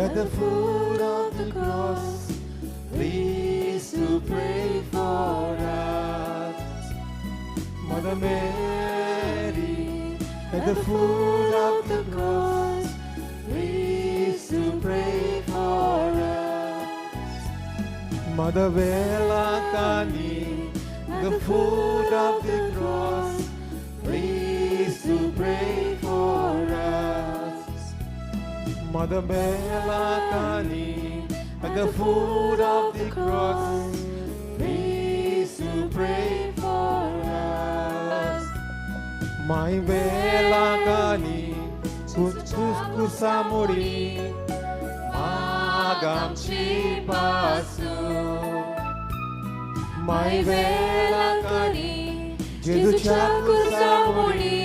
at the foot of the cross, please to pray for us. Mother Mary, at the foot of the cross, please to pray for us. Mother Velakani, at the foot of the cross, please to pray for us. Mother Velakani, at the foot of the cross, please to pray for us. My Velakani, Kusamuri, Magamchi Pasu. My Velakani, Jesuच्या कुर्सामुळी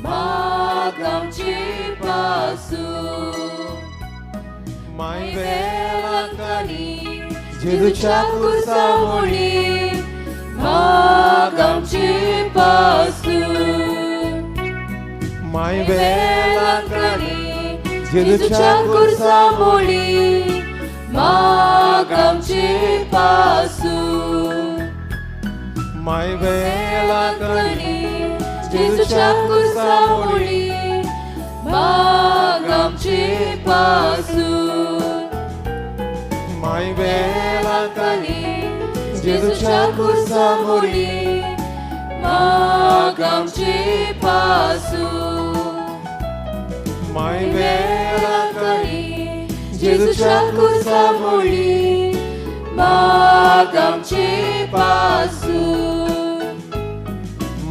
मागामची Pasu. My Velankanni जेजूच्या कुर्सामुळी मागामची Pasu. My Velankanni, जेजूच्या कुर्सामुळी मागामची Pasu. My Velankanni, जेजूच्या कुर्सामुळी मागामची Pasu. My Velankanni, जेजूच्या कुर्सामुळी मागामची Pasu. My Velankanni, जेजूच्या कुर्सामुळी मागामची Pasu.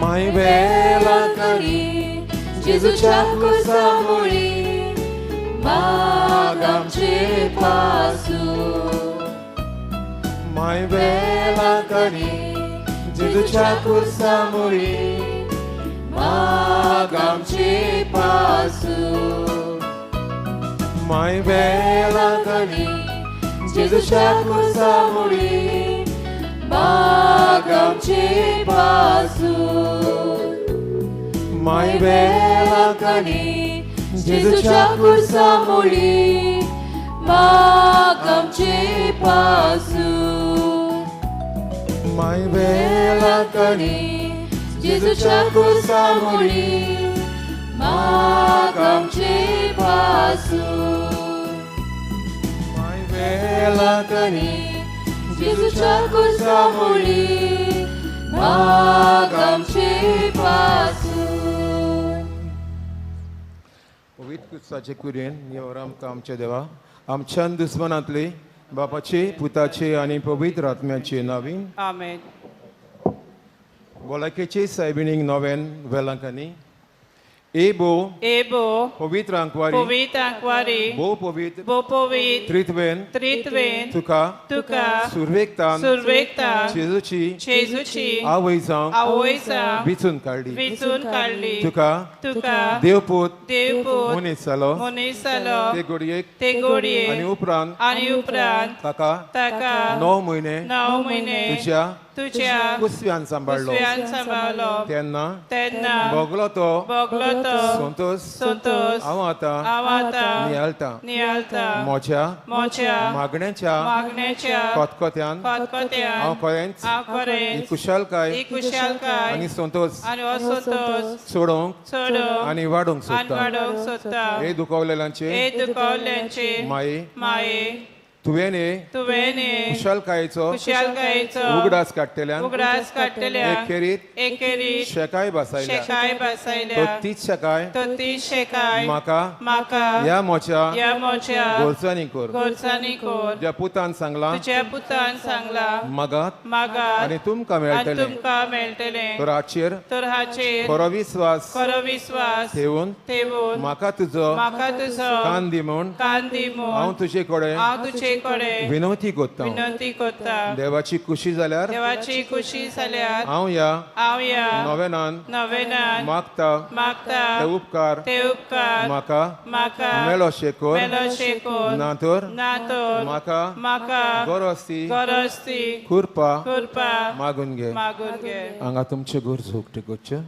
My Velankanni, जेजूच्या कुर्सामुळी मागामची Pasu. My Velankanni, जेजूच्या कुर्सामुळी मागामची Pasu. My Velankanni, जेजूच्या कुर्सामुळी मागामची Pasu. My Velankanni, जेजूच्या कुर्सामुळी मागामची Pasu. My Velankanni, जेजूच्या कुर्सामुळी मागामची Pasu. My Velankanni, जेजूच्या कुर्सामुळी मागामची Pasu. पवित्र कुसाचे कुरेन निवर आमकां आमच्या देवा आमच्यान दुस्मनांतली बापाचे पुताचे आनी पवित्र आत्म्याचे नावीन. आमेन. भलायकेचे सायबिणीक नव्यान वेलांकांनी एबो एबो पवित्र आंकवारी पवित्र आंकवारी भोव पवित्र भोव पवित्र त्रित्वेन त्रित्वेन तुका तुका सुरवेकतान सुरवेकता जेजूची जेजूची आवय जावंक आवय जावंक विचून काडली. विचून काडली. तुका तुका देवपूत देवपूत मनीस जालो मनीस जालो ते घडयेक ते घडयेक आनी उपरांत आनी उपरांत ताका ताका 9 म्हयने 9 म्हयने तुज्या तुज्या कुसव्यान सांबाळलो. कुसव्यान सांबाळलो. तेन्ना तेन्ना भोगलो तो भोगलो तो संतोष संतोष हांव आतां हांव आतां नियाळटा नियाळटा म्हज्या म्हज्या मागण्याच्या मागण्याच्या खतखत्यान खतखत्यान हांव खरेंच हांव ही खरेंच कुशलकाय ही कुशलकाय आनी संतोष आनी हो संतोष सोडोवंक सोडोवंक आनी वाडोवंक आनी सोदता. वाडोवंक सोदता. हे दुखवलेल्यांचे हे दुखवल्ल्यांचे माये माये तुवें हे तुवें कुशलकायेचो कुशलकायेचो उगडास काडटल्यान उगडास काडटल्या एकेरीत एकेरीत शेकाय बसायल्या शेकाय तो बसायल्या तीच शेकाय तो तीच शेकाय म्हाका म्हाका ह्या म्हज्या ह्या म्हज्या गोरजांनी कर. गोरजांनी कर. तुज्या पुतान सांगलां तुज्या पुतान सांगलां मागात मागात आनी तुमकां आनी मेळटलें. तुमकां मेळटलें. तर हाचेर तर हाचेर खरो विस्वास खरो विस्वास ठेवून ठेवून म्हाका तुजो म्हाका तुजो कान दी म्हूण कान दी म्हूण हांव तुजे कडेन हांव तुजे कडेन विनवती करता. विनंती करता. देवाची खुशी जाल्यार देवाची खुशी जाल्यार हांव ह्या हांव ह्या नवेनान नवेनान मागता मागता ते उपकार ते उपकार म्हाका म्हाका मेळोशे कर मेळोशे कर. ना तर ना तर म्हाका म्हाका गरज ती गरज ती कृपा कृपा मागून घे. मागून घे. हांगा तुमचे गरज उक्ते करच्यो.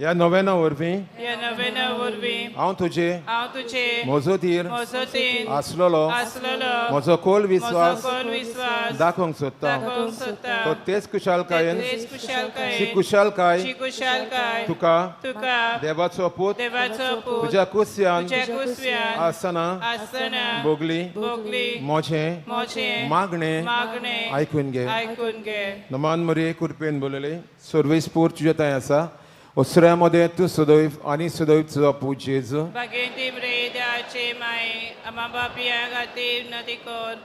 ह्या नव्याना वरवीं ह्या नव्याना वरवीं हांव तुजे हांव तुजे मजतीर मजतीन आसलेलो आसलेलो म्हजो खोल म्हजो विस्वास खोल विस्वास दाखोवंक सोदता. दाखोवंक सोदता. तो तेच कुशालकायेन तेच ची कुशालकायेन कुशालकाय ची कुशालकाय तुका तुका देवाचो पूत देवाचो पूत तुज्या कुसयान तुज्या कुसव्यान आसतना आसतना भोगली भोगली म्हजें म्हजें मागणें मागणें आयकून घे. आयकून घे. नमान मरे कृपेन बोलले सर्वेस्पूर तुज्या थंय आसा ओसऱ्या मदें तूं सदैव आनी सदैव तुजो पूत जेजू. बागेंती द्याचे माये आम्हा बापिया खातीर नदी कर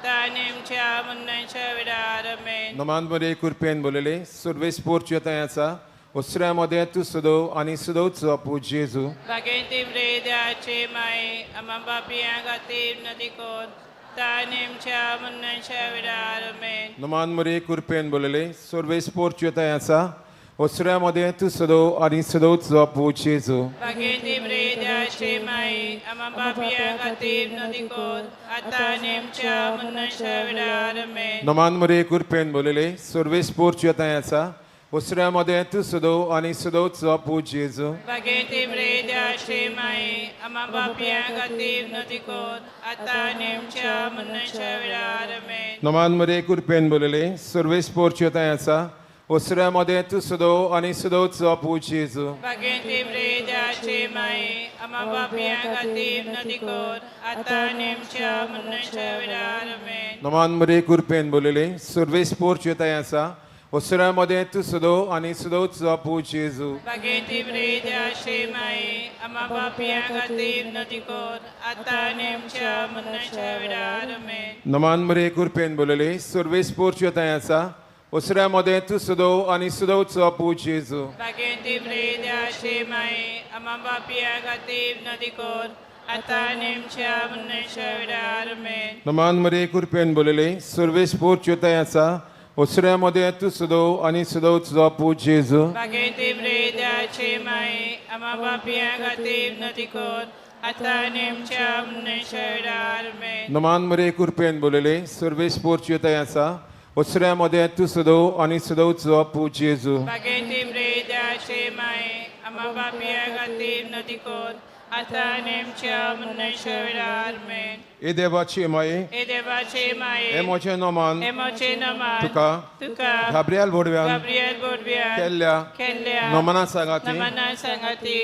तानेमच्या मुन्नाच्या वेळार. आमेन. नमान मरे कृपेन बोलले सर्वेस्पूर तुज्या थंय आसा ओसऱ्या मदें तूं सदैव आनी सदैव तुजो पूत जेजू. बागेंती द्याचे माये आम्हा बापिया खातीर नदी कर तानेमच्या मुन्नाच्या वेळार. आमेन. नमान मरे कृपेन बोलले सर्वेस्पूर तुज्या थंय आसा ओसऱ्या मदें तूं सदैव आनी सदैव तुजो पूत जेजू. बागेंती द्याचे माये आम्हा बापिया खातीर नदी कर आतानेमच्या मुन्नाच्या वेळार. आमेन. नमान मरे कृपेन बोलले सर्वेस्पूर तुज्या थंय आसा ओसऱ्या मदें तूं सदैव आनी सदैव तुजो पूत जेजू. बागेंती द्याचे माये आम्हा बापिया खातीर नदी कर आतानेमच्या मुन्नाच्या वेळार. आमेन. नमान मरे कृपेन बोलले सर्वेस्पूर तुज्या थंय आसा ओसऱ्या मदें तूं सदैव आनी सदैव तुजो पूत जेजू. बागेंती द्याचे माये आम्हा बापिया खातीर नदी कर आतानेमच्या मुन्नाच्या वेळार. आमेन. नमान मरे कृपेन बोलले सर्वेस्पूर तुज्या थंय आसा ओसऱ्या मदें तूं सदैव आनी सदैव तुजो पूत जेजू. बागेंती द्याचे माये आम्हा बापिया खातीर नदी कर आतानेमच्या मुन्नाच्या वेळार. आमेन. नमान मरे कृपेन बोलले सर्वेस्पूर तुज्या थंय आसा ओसऱ्या मदें तूं सदैव आनी सदैव तुजो पूत जेजू. बागेंती द्याचे माये आम्हा बापिया खातीर नदी कर आतानेमच्या मुन्नाच्या वेळार. आमेन. नमान मरे कृपेन बोलले सर्वेस्पूर तुज्या थंय आसा ओसऱ्या मदें तूं सदैव आनी सदैव तुजो पूत जेजू. बागेंती द्याचे माये आम्हा बापिया खातीर नदी कर आतानेमच्या मुन्नाच्या वेळार. आमेन. नमान मरे कृपेन बोलले सर्वेस्पूर तुज्या थंय आसा ओसऱ्या मदें तूं सदैव आनी सदैव तुजो पूत जेजू. बागेंती द्याचे माये आम्हा बापिया खातीर नदी कर आतानेमच्या मुन्नाच्या वेळार. आमेन. हे देवाची माये हे देवाचे माये हे म्हजें नमान हे म्हजें नमान तुका तुका गाब्रियल बोडव्यान गाब्रियल बोडव्यान केल्ल्या केल्ल्या नमना सांगाती नमना सांगाती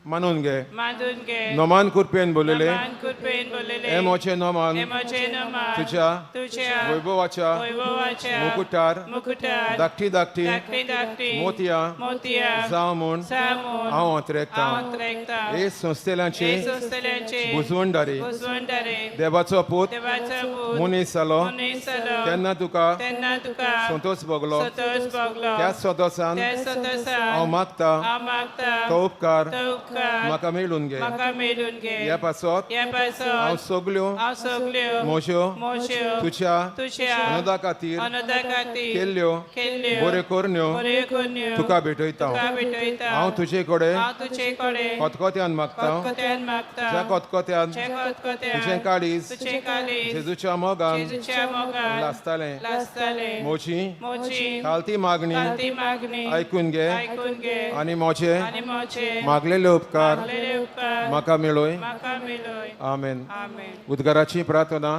मानून घे. मानून घे. नमान कृपेन बोलले नमान कृपेन बोललेले हे म्हजें नमान हे म्हजें नमान तुज्या तुझ्या वैभवाच्या वैभवाच्या मुकुटार मुकुटार धाकटी धाकटी धाकटी धाकटी मोतयां मोतयां जावं म्हूण जावं म्हूण हांव अंतरेकतां. हांव अंतरेकतां. हे संस्थेलांचे हे संस्थेलांचे बुजवणदारी बुजवणदारी देवाचो पूत देवाचो पूत मनीस जालो मनीस जालो तेन्ना तुका तेन्ना तुका संतोष भोगलो संतोष भोगलो त्याच संतोषान त्याच संतोषान हांव मागता हांव मागता तो उपकार तो उपकार म्हाका मेळून घे. म्हाका मेळून घे. ह्या पासत ह्या पासत हांव सगल्यो हांव सगल्यो म्हज्यो म्हज्यो तुज्या तुज्या अनुदा खातीर अनुदा खातीर केल्ल्यो केल्ल्यो बऱ्यो करण्यो बऱ्यो करण्यो तुका भेटयता. तुका भेटयता. हांव तुजे कडेन हांव तुजे कडेन खतखत्यान मागता खतखत्यान मागता ज्या खतखत्यान ज्या खतखत्यान तुजें काळीज तुजें काळीज जेजूच्या मोगान जेजूच्या मोगान लासतालें. लासतालें. म्हजी म्हजी खालती मागणी खालती मागणी आयकून घे आयकून घे आनी म्हजे आनी म्हजे मागलेले उपकार मागलेले उपकार म्हाका मेळय. म्हाका मेळय. आमेन. आमेन. उद्गाराची प्रार्थना.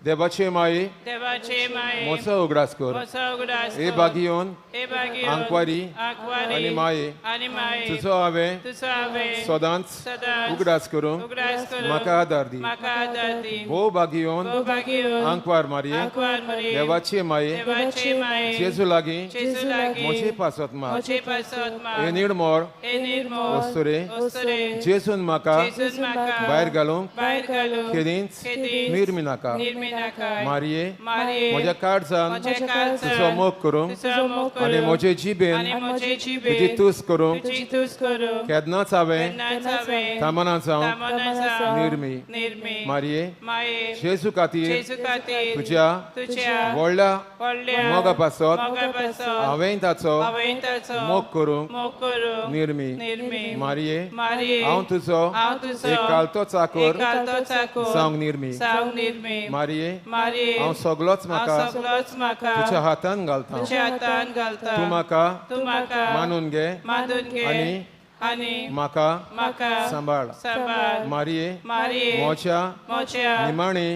देवाचे माये देवाचे माये म्हजो उगडास कर. म्हजो उगडास हे कर. बागीवन हे बागीवन आंकवारी आंकवारी आनी माये आनी माये तुजो हांवें तुजो हांवें सदांच सदांच उगडास करूंक उगडास करूंक म्हाका आदार दी. म्हाका आदार दी. भोव बागीवन भोव बागीवन आंकवार मारये आंकवार मारये देवाचे माये देवाचे माये जेजू लागीं जेजू लागीं म्हजे पासत माग. म्हजे पासत माग. हे निर्मळ हे निर्मळ वस्तुरे वस्तुरे जेजून म्हाका जेजून म्हाका भायर घालूंक भायर घालूंक खेरींच खेरीज निर्मी नाका. निर्मी नाका. मारये मारये म्हज्या काळजान म्हज्या काळजान तुजो मोग करूंक तुजो मोग आनी करूंक म्हजे जिबेन आनी म्हजे तुजी जिबेन तुस्त करूंक तुजी तुस्त करूंक केन्नाच हांवें केन्नाच हांवें थांबना जावंक थांबना जावंक निर्मी निर्मी मारये माये जेजू खातीर जेजू खातीर तुज्या तुज्या व्हडल्या व्हडल्या मोगा पासत मोगा पासत हांवें ताचो हांवें ताचो मोग करूंक मोग करूंक निर्मी निर्मी मारये मारये हांव तुजो हांव तुजो एक कालतो चाकर एक कालतो चाकर जावंक निर्मी जावंक निर्मी मारये. मारये, मारये, हांव सगलोच हांव म्हाका सगलोच म्हाका तुज्या हातान घालता. तुज्या हातान घालता. तूं म्हाका तूं म्हाका मानून घे मानून घे आनी आनी म्हाका म्हाका सांबाळ. सांबाळ. मारये, मारये, म्हज्या म्हज्या निमाणे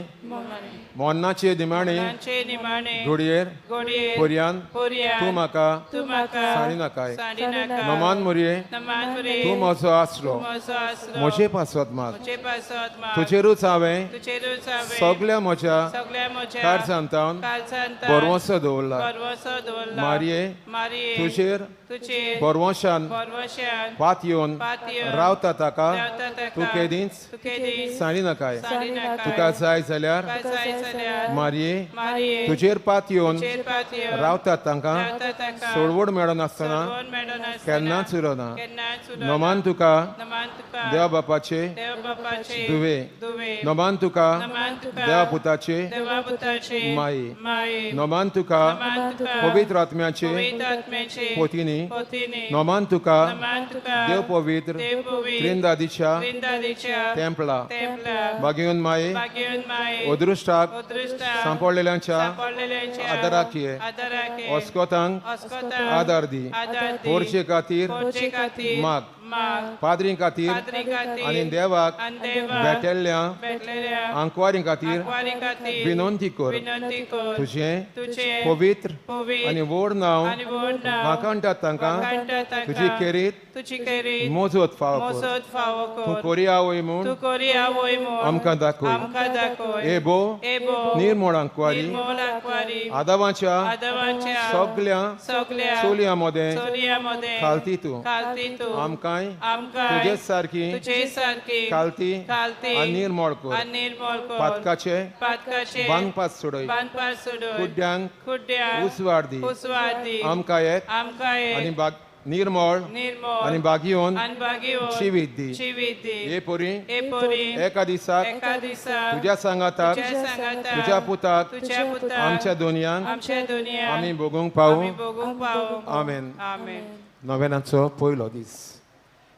मोन्नाचे निमाणे मरणाचे निमाणे घडयेर घडये पर्यान पर्यान तूं म्हाका तूं म्हाका सांडी नाकाय. सांडी नाका. नमान मोरये, नमान मोरये, तूं म्हजो आसरो, म्हजो आसरो, म्हजे पासत माग. म्हजे पासत माग. तुजेरूच हांवें तुजेरूच हांवें सगल्या म्हज्या सगल्या म्हज्या कारसांतावन काळजांत भरवंसो दवरला. भरवंसो दवरला. मारये, मारये, तुजेर तुजेर भरवंशान भरवंशान पात येवन पात येवन रावता ताका रावता ताका तूं केदींच तूं केदींच सांडी नाकाय. सांडी नाकाय. तुका जाय जाल्यार तुका जाय जाल्यार मारये, मारये, तुजेर पात येवन तुजेर पात येवन रावता तांकां रावता तांकां सोडवड मेळनासतना सोडवण मेळनासतना केन्नाच उरना. केन्नाच उरना. नमान तुका नमान तुका देवा बापाचे देव बापाचे दुवे, दुवे, नमान तुका नमान तुका देवा पुताचे देवा पुताचे माये, माये, नमान तुका नमान तुका पवित्र आत्म्याचे पवित्र आत्म्याचे पोतीनी, पोतीनी, नमान तुका नमान तुका देव पवित्र देव पवित्र त्रिंदादीच्या त्रिंदादीच्या तेंपला. तेंपला. बागेवन माये, बागेवन माये, अदृश्टाक अदृश्टाक सांपडलेल्यांच्या सांपडलेल्यांच्या आदाराक ये, आदाराक ये, अस्कोतांक अस्कोतांक आदार दी, आदार दी, पोरचे खातीर पोरचे खातीर माग, माग, पाद्रीं खातीर पाद्री खातीर आनी देवाक आनी देवाक भेटेल्ल्या भेटलेल्या आंकवारी खातीर आंकवारी खातीर विनंती कर. विनंती कर. तुजें तुजें पवित्र पवित्र आनी व्हड नांव आनी व्हड नांव वाखाणटात तांकां वाखाणटात तांकां तुजी खेरीत तुजी खेरीत मोजत फावो कर. मोजत फावो तूं कर. कोरी आवय म्हूण तूं कोरी आवय म्हूण आमकां दाखय. आमकां दाखय. ए बो एबो निर्मळ आंकवारी, निर्मळ आंकवारी, आदावाच्या आदवाच्या सगल्या सगल्या चलयां मदें चलयां मदें खालती तूं खालती तूं आमकांय आमकां तुजेच सारकी तुजे सारकी खालती खालती आनी निर्मळ कर. आनी निर्मळ कर. पातकाचे पातकाचे बांदपास सोडय, बांदपास सोडय, कुड्ड्यांक कुड्ड्यांक उजवाड दी. उजवाड दी. आमकां एक आमकां आनी एक बाग निर्मळ निर्मळ आनी बागेवन आनी बागेवन जिवीत दी. जिवीत दी. हे पोरी हे पोरी एका दिसाक एका दिसाक तुज्या सांगाताक तुज्या सांगाताक तुज्या पुताक तुज्या पुताक आमच्या दोनयांक आमच्या दोनयांक आमी भोगूंक पावूं. आमी भोगूंक पावूं. आमेन. आमेन. नोवेनाचो पयलो दीस.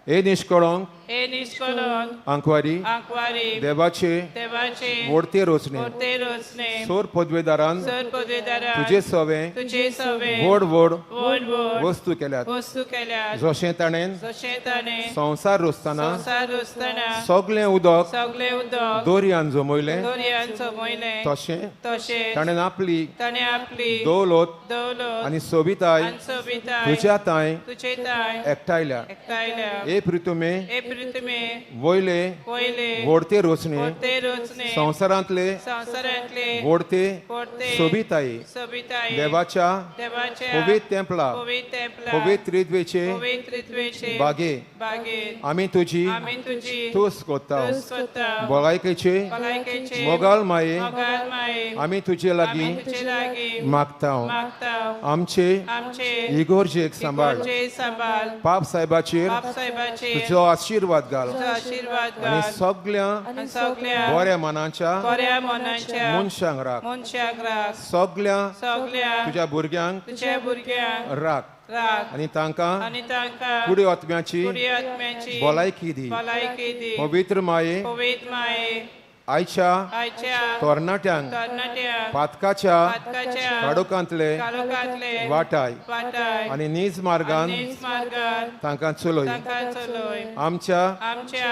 हे निश्कळंक हे निश्कळंक आंकवारी आंकवारी देवाचे देवाचे मोडते रोचणे मोडते रोचणे सोर पदवेदारान सोर पदवेदारान तुजे सवे तुजे सवे व्हड व्हड व्हड व्हड वस्तू केल्यात. वस्तू केल्यात. जशें ताणें जशें ताणें संवसार रचतना संवसार रचतना सगळें उदक सगळें उदक दोरयान जमयलें दोरयान जमयलें तशें तशें ताणें आपली ताणें आपली दौलत दौलत आनी सोबिताय आनी सोबिताय तुज्या तांय तुजे तांय एकठांयल्या. एकठांयल्या. हे पृथ्वी हे पृथ्वी वयले वयले व्हडते रोचणे व्हडते रोचणे संवसारांतले संवसारांतले व्हडते व्हडते सोबिताय सोबिताय देवाच्या देवाच्या पवित्र तेंपला पवित्र तेंपला पवित्र त्रित्वेचे पवित्र त्रित्वेचे बागे बागेत आमी तुजी आमी तुजी तुस्त करता. तुस्त करता. भलायकेचे भलायकेचे मोगाळ माये मोगाळ माये आमी तुजे लागीं आमी तुजे लागीं मागता. मागता. आमचे आमचे इगोर्जेक सांबाळ. इगोर्जेक सांबाळ. पाप साहेबाचेर पाप साहेबाचेर तुजो आशिर्वाद घाल तुजो आशिर्वाद आनी घाल सगल्या आनी सगल्या बऱ्या मनाच्या बऱ्या मनाच्या मनशांक राख. मनशांक राख. सगल्या सगल्या तुज्या भुरग्यांक तुज्या भुरग्यांक राख राख आनी तांकां आनी तांकां कुडी आत्म्याची कुडी आत्म्याची भलायकी दी. भलायकी दी. पवित्र माये पवित्र माये आयच्या आयच्या तरणाट्यांक तरणाट्यांक पातकाच्या पातकाच्या काळोखांतले काळोखांतले वाटाय वाटाय आनी नीज मार्गान नीज मार्गान तांकां चलय. तांकां चलय. आमच्या आमच्या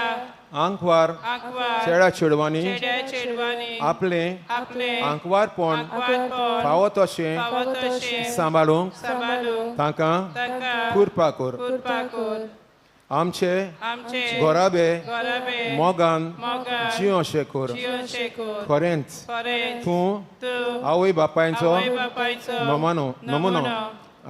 आंकवार आंकवार चेड्या चेडवांनी चेड्या चेडवांनी आपलें आपलें आंकवारपण आंकवारपण फावो तशें फावो तशें सांबाळूंक सांबाळूंक तांकां तांकां कृपा कर. कृपा कर. आमचे आमचे घराबे घराबे मोगान मोगान जियोशे कर. जियोशे कर. खरेंच खरेंच तूं तूं आवय बापायचो आवय बापायचो नमनो नमुनो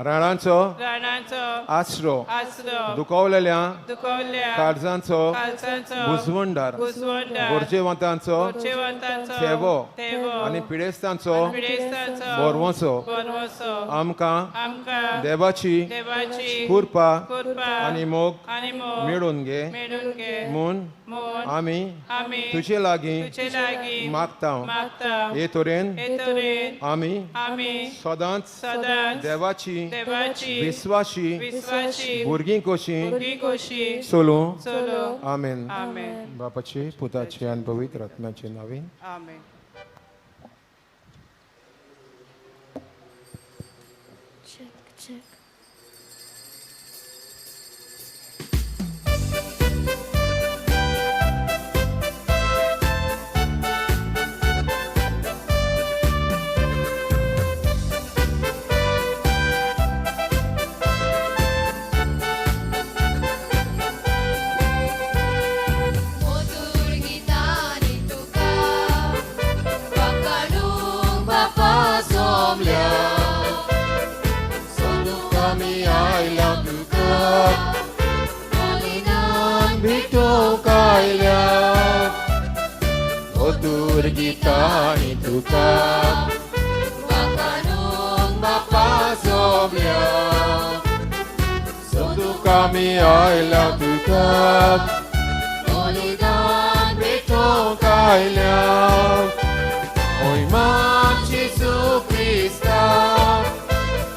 राणांचो राणांचो आसरो आसरो दुखवलेल्या दुखवल्ल्या काळजांचो काळजांचो घुसवणदार घुसवणदार गरजेवंतांचो गरजेवंतांचो थेवो थेवो आनी पिडेस्तांचो पिडेस्तांचो बरवंसो बरवंसो आमकां आमकां देवाची देवाची कृपा कृपा आनी मोग आनी मोग मेळून घे मेळून घे म्हूण म्हूण आमी आमी तुजे लागीं तुजे लागीं मागता. मागता. हे तरेन हे तरेन आमी आमी सदांच सदांच देवाची देवाची विस्वाशी विस्वाशी भुरगीं कशीं भुरगीं कशीं चलूं. चलूं. आमेन. आमेन. बापाचे पुताचे आनी पवित्र आत्म्याचे नांवान. आमेन. Check. मधुर गितांनी तुका वाखाणूंक बापा सोमल्या सोदूंक आमी आयल्या तुका मोलिनान भेटोवंक आयल्या मधूर गितांनी तुका वाखाणूंक बापा सोमल्या सोदूंक आमी आयल्या तुका मोलिनान भेटोवंक आयल्या मोहिमा जेजू क्रिस्ता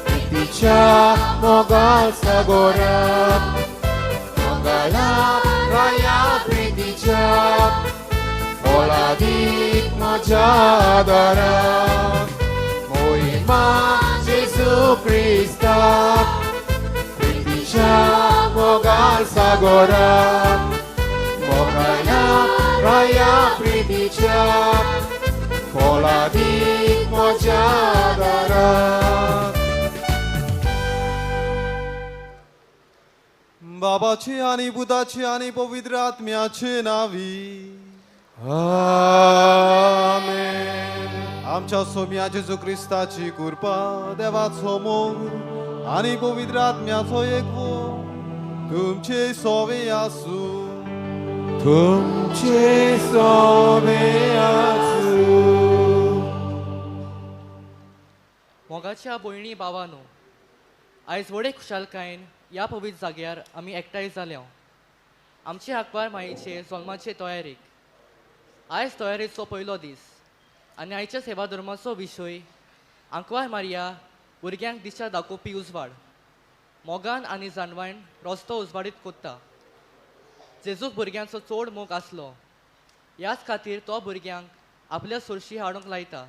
प्रितीच्या मोगान सागोरा मंगळा राया प्रितीच्या मोलादीक म्हज्या आदारा मोहिमा जेजू क्रिस्ता प्रितीच्या मोगान सागोरा मोगाया राया प्रितीच्या मोलादीक म्हज्या आदारा. बाबाची आणि पुताची आणि पवित्र आत्म्याचे नावी. आमेन. आमच्या सोम्या जेजू क्रिस्ताची कृपा, देवाचो मोग आणि पवित्र आत्म्याचो एकवो तुमचे सोवे आसूं. तुमचे सोवे आसूं. मोगाच्या भयणी भावानो, आयज व्हडे खुशालकायेन ह्या पवित्र जाग्यार आमी एकठांय जाल्या आमचे आंकवार मायेचे जल्माचे तयारेक. आयज तयारेचो पयलो दीस आनी आयच्या सेवा धर्माचो विशय आंकवार मारिया भुरग्यांक दिशा दाखोवपी उजवाड. मोगान आनी जाणवायन रस्तो उजवाडीत कोत्ता. जेजूक भुरग्यांचो चड मोग आसलो, ह्याच खातीर तो भुरग्यांक आपल्या सुरशी हाडूंक लायता.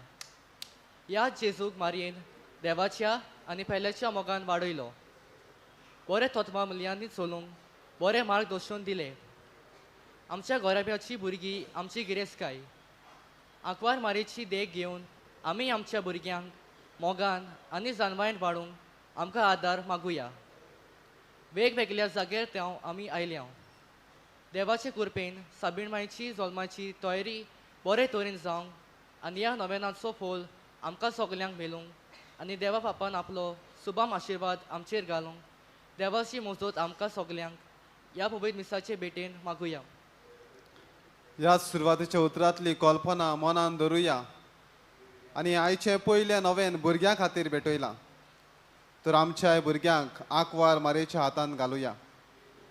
ह्या जेजूक मारयेन देवाच्या आनी पेल्याच्या मोगान वाडयलो, बरे तत्वां मुल्यांनी चलूंक बरे मार्गदर्शन दिले. आमच्या घराब्याची भुरगीं आमची गिरेस्तकाय. आंकवार मारयेची देख घेवन आमी आमच्या भुरग्यांक मोगान आनी जाणवायन वाडूंक आमकां आदार मागुया. वेगवेगळ्या जाग्यार त्या आमी आयल्या. देवाचे कृपेन साबीण मायची जल्माची तयारी बरे तरेन जावंक आनी ह्या नवेनाचो फोल आमकां सगल्यांक मेळूंक आनी देवा पापान आपलो सुबाम आशिर्वाद आमचेर घालूंक देवाची मजत आमकां सगल्यांक ह्या पवित्र मिसाचे भेटेन मागुया. ह्या सुरवातेच्या उतरांतली कल्पना मनान धरुया आनी आयचें पयलें नवेन भुरग्यां खातीर भेटयलां. तर आमच्याय भुरग्यांक आंकवार मारयेच्या हातान घालुया.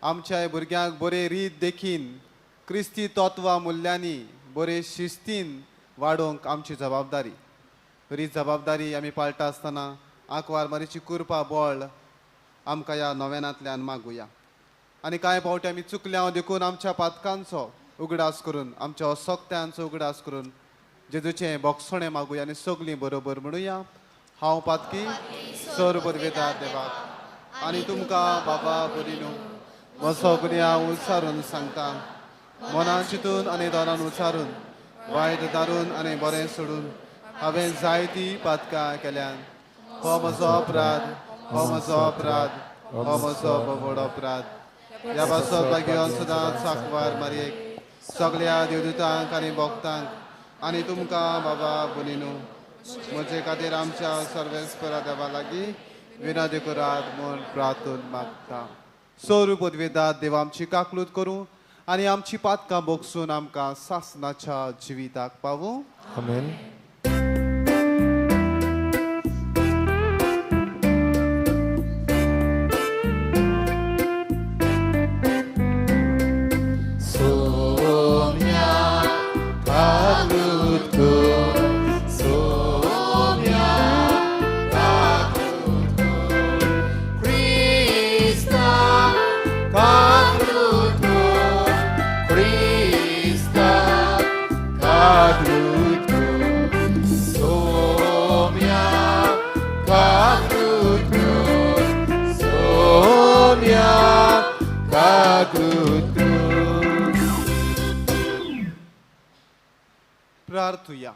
आमच्याय भुरग्यांक बरे रीत देखीन क्रिस्ती तत्वां मुल्यांनी बरे शिस्तीन वाडोवंक आमची जबाबदारी. बरी जबाबदारी आमी पाळटा आसतना आंकवार मारयेची कृपा बळ आमकां ह्या नवेनांतल्यान मागुया. आनी कांय फावटी आमी चुकल्या देखून आमच्या पातकांचो उगडास करून, आमच्या असक्त्यांचो उगडास करून जेजूचें बोगसणें मागुया आनी सगलीं बरोबर म्हणुया. हांव पातकी सर बरवेता देवाक आनी तुमकां बाबा बरी न्हू म्हजो गुन्यांव उच्चारून सांगता. मनान चिंतून आनी दोनान उच्चारून, वायट दारून आनी बरें सोडून हांवें जायतीं पातकां केल्यान. हो म्हजो अपराध, हो म्हजो अपराध, हो म्हजो व्हड अपराध. ह्या पासत भाग्यवान सदांच आंकवार मारयेक, सगल्या देवदूतांक आनी भक्तांक आनी तुमकां बाबा बरी न्हू म्हजे खातीर आमच्या सर्वेस्परा देवा लागीं विनोद करात म्हूण प्रार्थून मागता. सोरू पदवेदात देव आमची काकलूत करूं आनी आमची पातकां बोगसून आमकां सासनाच्या जिविताक पावूं. आमेन. सोम्या काकूत कर, सोम्या काकूत कर, क्रिस्ता काकूत कर, क्रिस्ता काकूत कर. प्रार्थुया.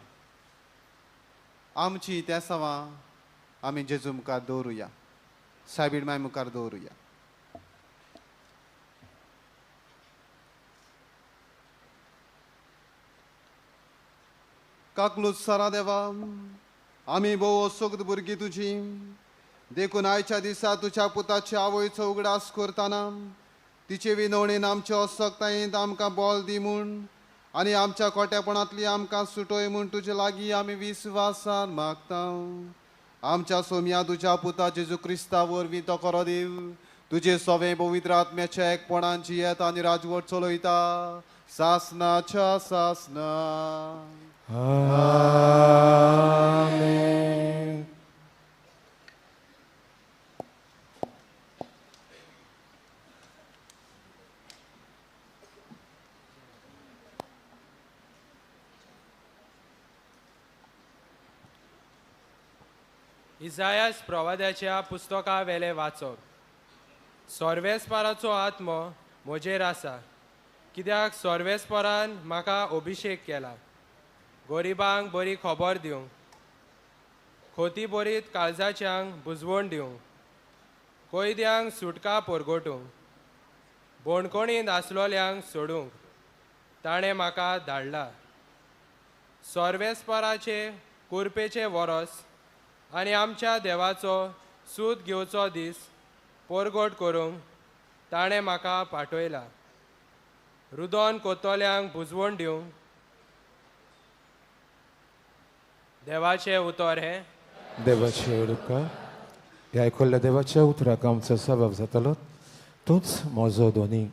आमची तेसांवां आमी जेजू मुखार दवरुया, सायबीण माय मुखार दवरुया. काकलूत सारा देवा, आमी भोव असोक्त भुरगीं तुजी, देखून आयच्या दिसा तुज्या पुताची आवयचो उगडास करतना तिचे विनवणेन आमचे असक्तायेंत आमकां बोल दी म्हूण आनी आमच्या कोट्यापणांतली आमकां सुटोय म्हूण तुजे लागीं आमी विस्वासान मागता. आमच्या सोम्या तुज्या पुता जेजू क्रिस्ता वरवीं तो खरो देव तुजे सवें पवित्र आत्म्याच्या एकपणान जियेत आनी राजवट चलयता सासनाच्या सासना. आमेन. इजायास प्रवाद्याच्या पुस्तका वेले वाचप. सोर्वेस्पराचो आत्मो म्हजेर आसा, कित्याक सोर्वेस्परान म्हाका अभिशेक केला गरिबांक बरी खबर दिवंक, खोती बरीत काळजाच्यांक बुजवण दिवंक, कैद्यांक सुटका परगटूंक, बोणकोणींत आसलोल्यांक सोडूंक ताणें म्हाका धाडला. सोर्वेस्पराचे कुरपेचे वरस आनी आमच्या देवाचो सूद घेवचो दीस परगट करूंक ताणें म्हाका पाठयला. रुदोन कोतोल्यांक बुजवण दिवंक. देवाचें उतर हें. देवाचे उपकार. ह्या आयकल्ल्या देवाच्या उतराक आमचो सबाब जातलो. तूंच म्हजो दोनी.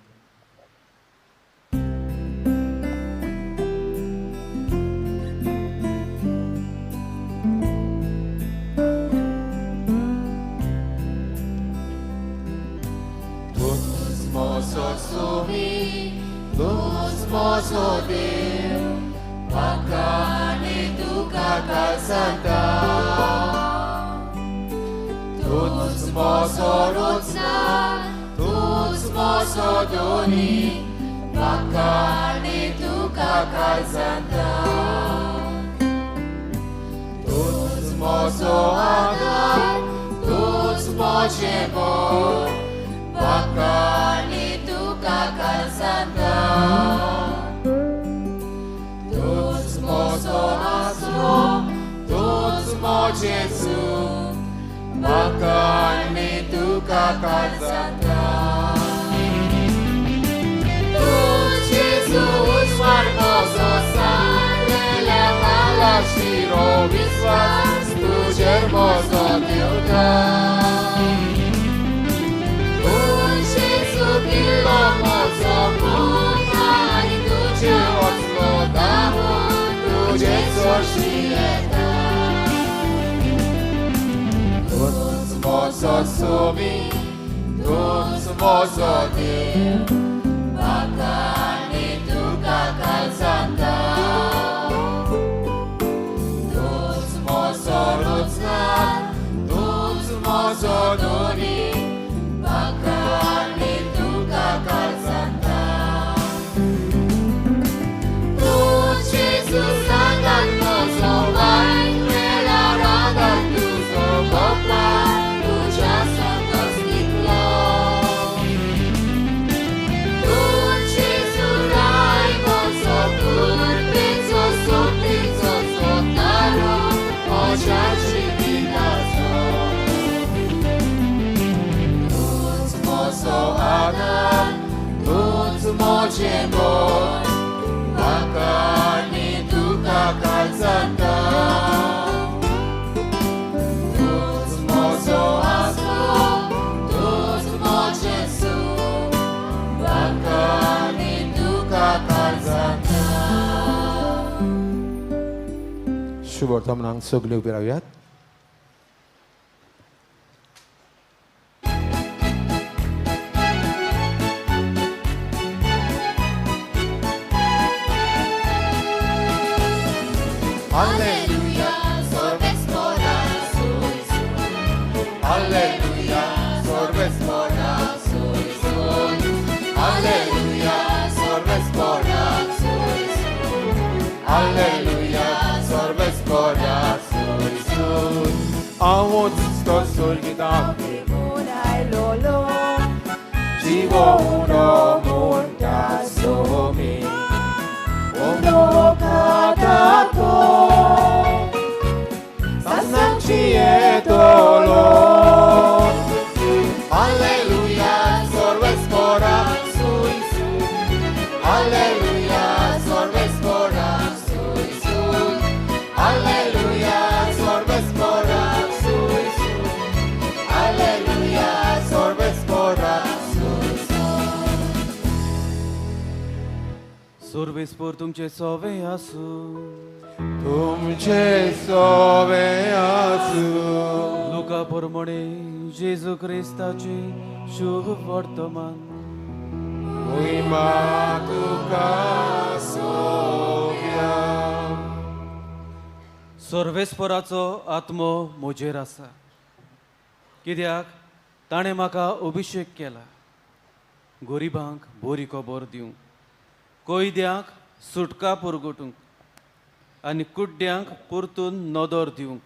शुभ वर्तमानांक सगळे उबे रावयात. Alleluia, sorvespora, Alleluia, sorvespora, Alleluia, sorvespora, Alleluia. उणो म्हणटा सोमी उणो खाता तो सासणाची येतलो. Alleluia, सर्वेस्पोरा सुई सुई. Alleluia, सर्वेस्पोरा सुई सुई. Alleluia, सर्वेस्पोरा सुई सुई. Alleluia, सर्वेस्पोरा सुई सुई. सर्वेस्पोर तुमचे सोवे आसूं. तुमचे सोवे आसूं. लुका प्रमाणे जेजू क्रिस्ताचे शुभ वर्तमान. महिमा तुका सोव्या. सर्वेस्पोराचो आत्मो म्हजेर आसा, कित्याक ताणें म्हाका अभिशेक केला गरिबांक बरी खबर दिवंक, कैद्यांक सुटका पुरगुटूंक आनी कुड्ड्यांक परतून नदर दिवंक,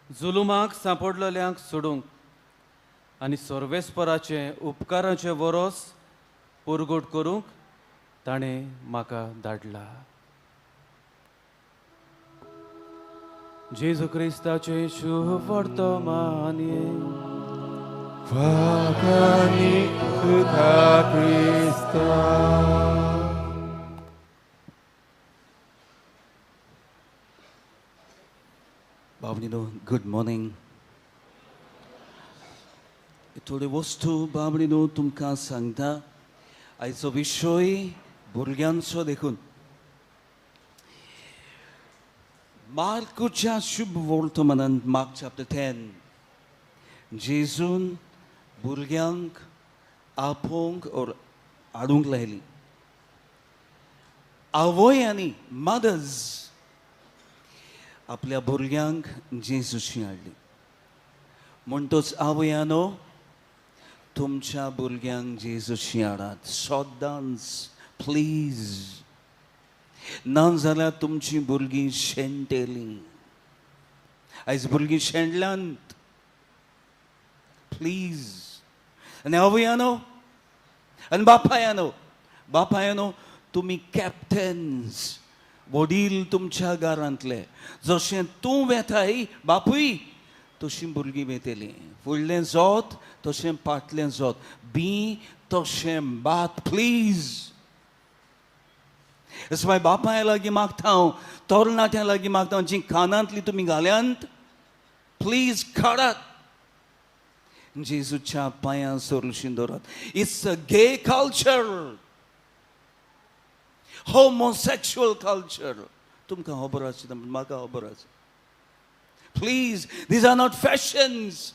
जुलुमाक सांपडलेल्यांक सोडूंक आनी सर्वेस्पराचें उपकाराचें वरोस पुरगोट करूंक ताणें म्हाका धाडला. जेजू क्रिस्ताचें शुभ वर्तमान हें. वाखाणी तुका क्रिस्ता. बाबणीनो, गुड मॉर्निंग. थोड्यो वस्तू बाबणीनो तुमकां सांगता. आयचो विशय भुरग्यांचो देखून मार्कूच्या शुभ वर्तमानान, मार्क चॅप्टर 10, जेजून भुरग्यांक आपोवंक ओर हाडूंक लायली. आवय आनी मदर्स आपल्या भुरग्यांक जेजूशी हाडली. म्हणटच आवयानो, तुमच्या भुरग्यांक जेजूशी हाडात सदांच, प्लीज. ना जाल्यार तुमची भुरगीं शेणटेलीं. आयज भुरगीं शेणल्यांत, प्लीज. आनी आवयानो आनी बापायानो, बापायानो, तुमी कॅप्टन्स, वडील तुमच्या घरांतले. जशें तूं वेताय बापूय, तशीं भुरगीं वेतलीं. फुडलें जोत तशें फाटलें जोत, बी तशें भात, प्लीज. मागीर बापाय लागीं मागता हांव, तरणाट्यां लागीं मागता हांव, जीं कानांतली तुमी घाल्यांत, प्लीज काडात, जेजूच्या पांयां सरशी दवरात. It's a gay culture, homosexual culture. तुमकां खबर आसा, म्हाका खबर आसा. Please, these are not fashions.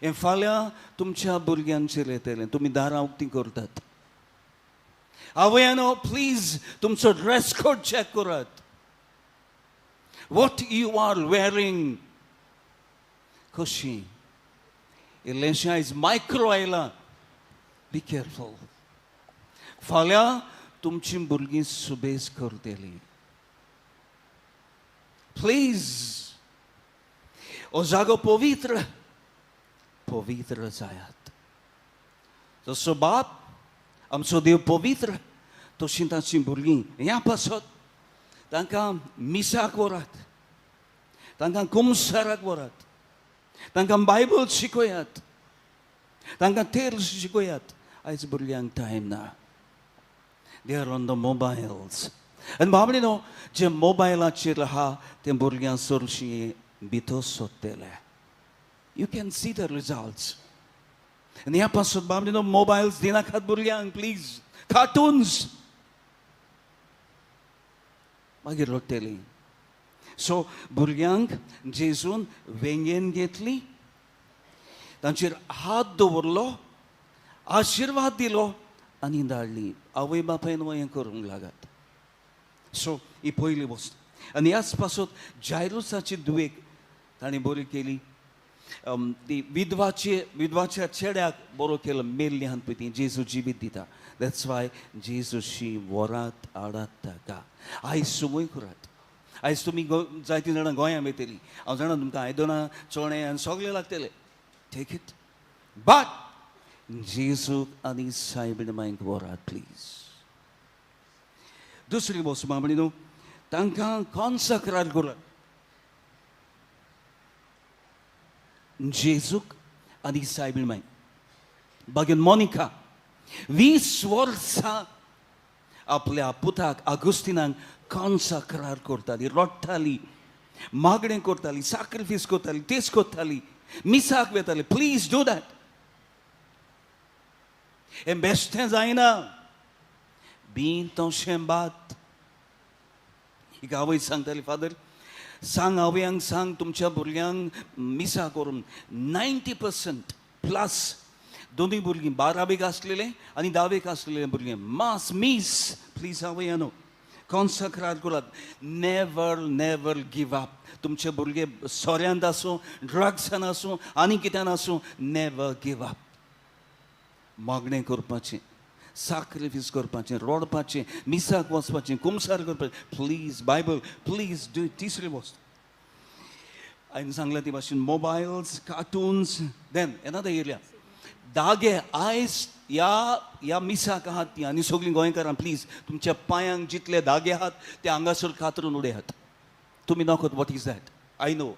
हें फाल्यां तुमच्या भुरग्यांचेर येतलें. तुमी दारां उक्तीं करतात. आवयानो, प्लीज, तुमचो ड्रेस कोड चॅक करात, what you are wearing. कशी इल्लेंशें आयज मायक्रो आयलां, बी केअरफूल. फाल्यां तुमची भुरगीं सुबेज करतलीं. प्लीज, हो जागो पवित्र, पवित्र जायात. जसो बाप आमचो देव पवित्र, तशीं ताचीं भुरगीं. ह्या पासत तांकां मिसाक व्हरात, तांकां कुमसाराक व्हरात, तांकां बायबल शिकयात, तांकां तेल शिकयात. आयज भुरग्यांक टायम ना, they are on the mobiles. आनी बाबडी न्हू, जे मोबायलाचेर आहा ते भुरग्यां सरशी भितर सोदतले. You can see the results. आनी ह्या पासून बाबडी न्हू, मोबायल्स दिनाकात भुरग्यांक, प्लीज. कार्टून्स, मागीर रडटलीं. सो भुरग्यांक जेजून वेंगेन घेतली, तांचेर हात दवरलो, आशिर्वाद दिलो आनी धाडली. आवय बापायन हें करूंक लागात. सो ही पयली वस्त. आनी ह्याच पासत जायरुसाची दुवेक ताणें बरी केली. ती विधवाचे, विधवाच्या चेड्याक बरो केलो. मेल्ली आहात पळय ती, जेजू जिवीत दिता. That's why जेजूशी वरात हाडात ताका. आयज सुमय करात. आयज तुमी जायतीं जाणां गोंयांत वयतलीं. हांव जाणा, तुमकां आयदनां, चणे आनी सगळें लागतलें. Take it, but जेजूक आनी सायबीण मांयक व्हरात प्लीज. दुसरी वस्त मामणी न्हू, तांकां कॉन्सक्रार करात जेजूक आनी सायबीण मांयक. बागेन मोनिका 20 वर्सां आपल्या पुताक आगुस्तिनाक कॉन्सक्रार करताली, रडटाली, मागणें करताली, साक्रिफीस करताली, तेच करताली, मिसाक वेताली. Please do that. हें बेश्टें जायना बी तशें बात. एक आवय सांगताली, फादर सांग आवयांक, सांग तुमच्या भुरग्यांक मिसा करून 90% प्लस दोनूय भुरगीं 12वेक आसलेले आनी 10वेक आसलेले भुरगें मास मीस. प्लीज आवयानो कॉन्सक्रार करात. Never never give up. तुमचे भुरगे सोऱ्यांत आसूं, ड्रग्सान आसूं, आनी कित्यान आसूं, नेवर गिव अप. मागणें करपाचें, साक्रिफीस करपाचें, रडपाचें, मिसाक वचपाचें, कुमसार करपाचें. Please Bible please do. तिसरी वस्त हांवें सांगलें ती भाशेन mobiles, cartoons. Then another area धागे. आयज ह्या ह्या मिसाक आहात ती आनी सगळीं गोंयकारां प्लीज तुमच्या पांयांक जितले धागे आहात ते हांगासर कातरून उडयात. तुमी नकत what is that, I know.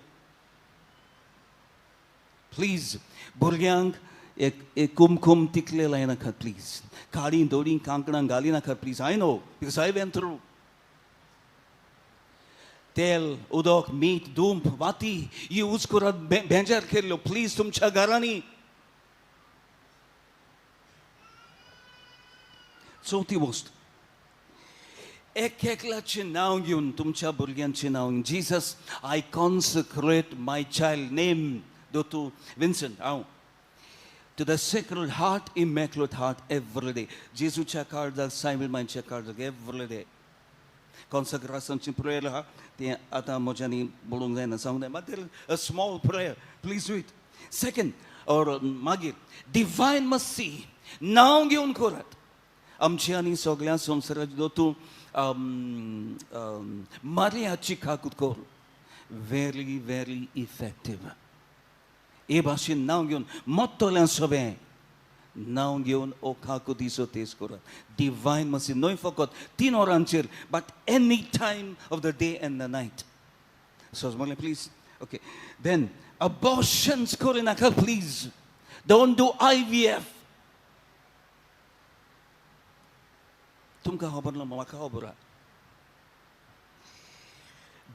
Please भुरग्यांक एक एक कुमकुम तिकले लायनाकात प्लीज. काळीं दोळीं कांकणां घाली नाकात please. I know because I went through. तेल, उदक, मीठ, दुंप, वाती यूज करात बेजार केल्ल्यो प्लीज तुमच्या घरांनी. चवथी वस्त, एक एकल्याचें नांव घेवन, तुमच्या भुरग्यांचें नांव घेवन, Jesus I consecrate my child name दोतू Vincent हांव to the Sacred Heart, Immaculate Heart every day. जेजूच्या काळजाक, सायबीण मांयच्या काळजाक एवरी डे. कॉन्सक्रासांची प्रेयर आहा तें आतां म्हज्यांनी बोलूंक जायना, सांगूंक जाय, but a small prayer please do it. Second or मागीर डिवायन मर्सी नांव घेवन करात. आमचे आनी सगळ्या संवसाराचे दोतू मारियाची काकूत कर, व्हेरी व्हेरी इफेक्टीव. हे भाशेन नांव घेवन मोत्तोल्यां सगळें नांव घेवन ओ काकुतीचो तेज करात. डिवायन मर्सी न्हय फकत 3 वरांचेर, but any time of the day and the night. सजमलें please. Okay, then abortions करिनाका please. Don't do IVF. तुमकां खबर ना, म्हाका खबर आहा.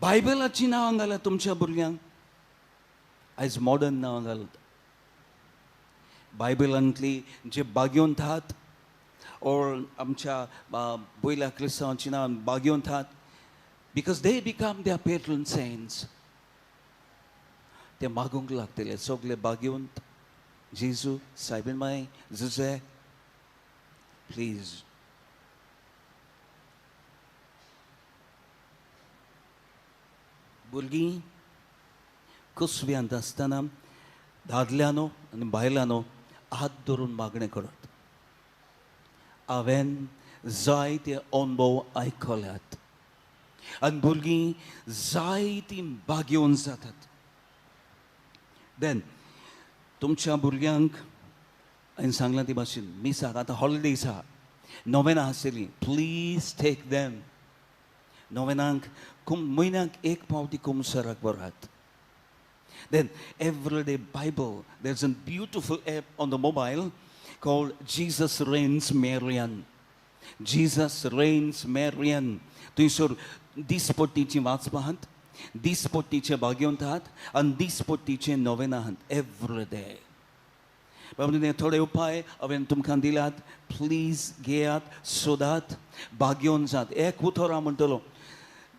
बायबलाचीं नांवां घालात तुमच्या भुरग्यांक. आयज मॉडर्न नांवां घालत. बायबलांतली जे बागेवंत आहात ओर आमच्या पयल्या क्रिस्तांवाचीं नांवां बागेवंत आहात, because they become their patron saints. ते मागूंक लागतले सगळे बागेवंत, जेजू, सायबीण माय, जुजे, प्लीज. भुरगीं कुसव्यांत आसतना दादल्यानो आनी बायलांनो हात धरून मागणें करत. हांवें जायते अणभव आयकल्यात आनी भुरगीं जायतीं बागेवन जातात. देन तुमच्या भुरग्यांक हांवें सांगलां ती भाशेन मिसाक आतां हॉलिडेज आहा, नोवेनां आसतलीं, प्लीज टेक दॅम. नोवेनांक म्हयन्याक एक पावटी कुमसराक व्हरात. Then everyday Bible, there's a beautiful app on the mobile called Jesus Reigns Marian. Jesus Reigns Marian. थंयसर दिसपट्टीची वाचपा आहात, दिसपट्टीचे भाग्यवंत आहात आनी दिसपट्टीचे नोवेनां आहात एवरी डे. बाबा थोडे उपाय हांवें तुमकां दिल्यात, प्लीज घेयात, सोदात, भाग्यवंत जात. एक उतर हांव म्हणटलो,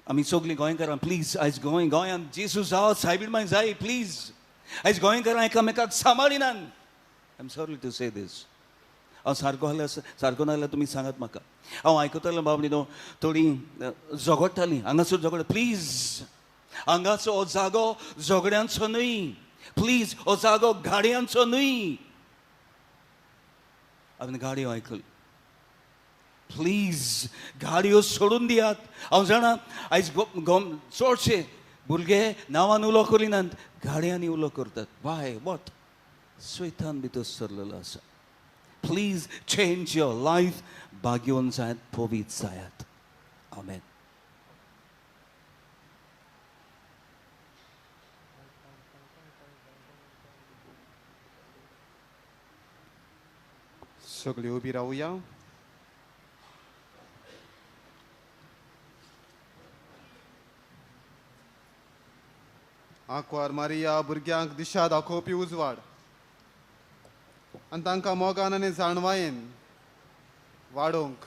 आमी सगळीं गोंयकारां प्लीज आयज गोंय गोंयांत जेजू जावं, सायबीण माय जाय प्लीज. आयज गोंयकारां एकामेकाक सांबाळिनात. I am sorry to say this. हांव सारको जाल्यार सारको ना जाल्यार तुमी सांगात म्हाका. हांव आयकतालों बाबडी न्हू, थोडीं झगडटालीं हांगासर झगड. प्लीज हांगाचो हो जागो झगड्यांचो न्हय, प्लीज हो जागो गाडयांचो न्हय. हांवें गाडयो आयकल्यो, प्लीज गाडयो सोडून दियात. हांव जाणा आयज चडशे भुरगे नांवान उलो करिनात, गाडयांनी उलो करतात. Y what? स्वेतान भितर सरलेलो आसा. Please change your life. भाग्यवन जायात, पवित्र जायात. आमेन. सगळी उबी रावया. आंकवार मारिया भुरग्यांक दिशा दाखोवपी उजवाड आनी तांकां मोगान आनी जाणवायेन वाडोवंक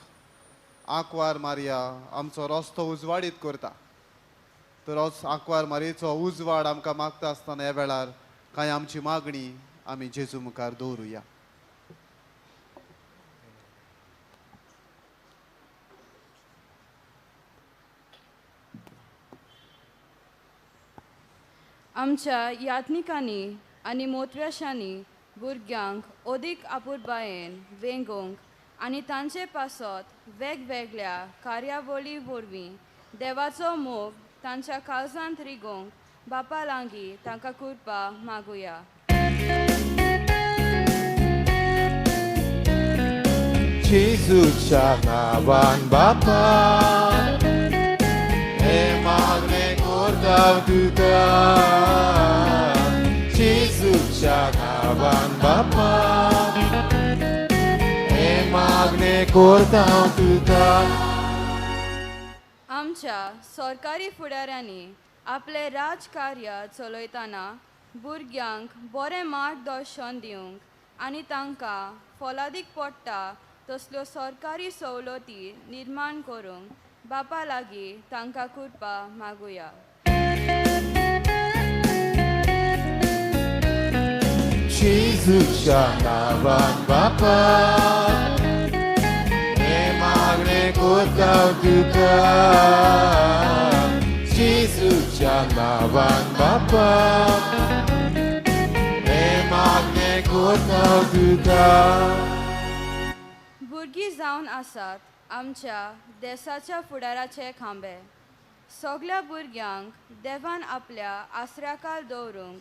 आंकवार मारिया आमचो रस्तो उजवाडीत करता. तर आंकवार मारियेचो उजवाड आमकां मागता आसतना ह्या वेळार कांय आमची मागणी आमी जेजू मुखार दवरुया. आमच्या यात्निकांनी आनी मोतव्याशांनी भुरग्यांक अदीक आपुरबायेन वेंगोवंक आनी तांचे पासत वेगवेगळ्या कार्यावळी वरवीं देवाचो मोग तांच्या काळजांत रिगोवंक बापा लागीं तांकां कृपा मागुया. जेजूच्या नांवान बापा हे मागणें करता तुका. जेजूच्या नांवान बापा हे मागणें करता तुका. आमच्या सरकारी फुडाऱ्यांनी आपलें राजकार्य चलयतना भुरग्यांक बरें मार्गदर्शन दिवंक आनी तांकां फलादीक पडटा तसल्यो सरकारी सवलती निर्माण करूंक बापा लागीं तांकां कृपा मागुया. जेजूच्या नांवान बापा हे मागणें करता तुका. जेजूच्या नांवान बापा हे मागणें करता तुका. भुरगीं जावन आसात आमच्या देसाच्या फुडाराचे खांबे. सगल्या भुरग्यांक देवान आपल्या आसऱ्याकाल दवरूंक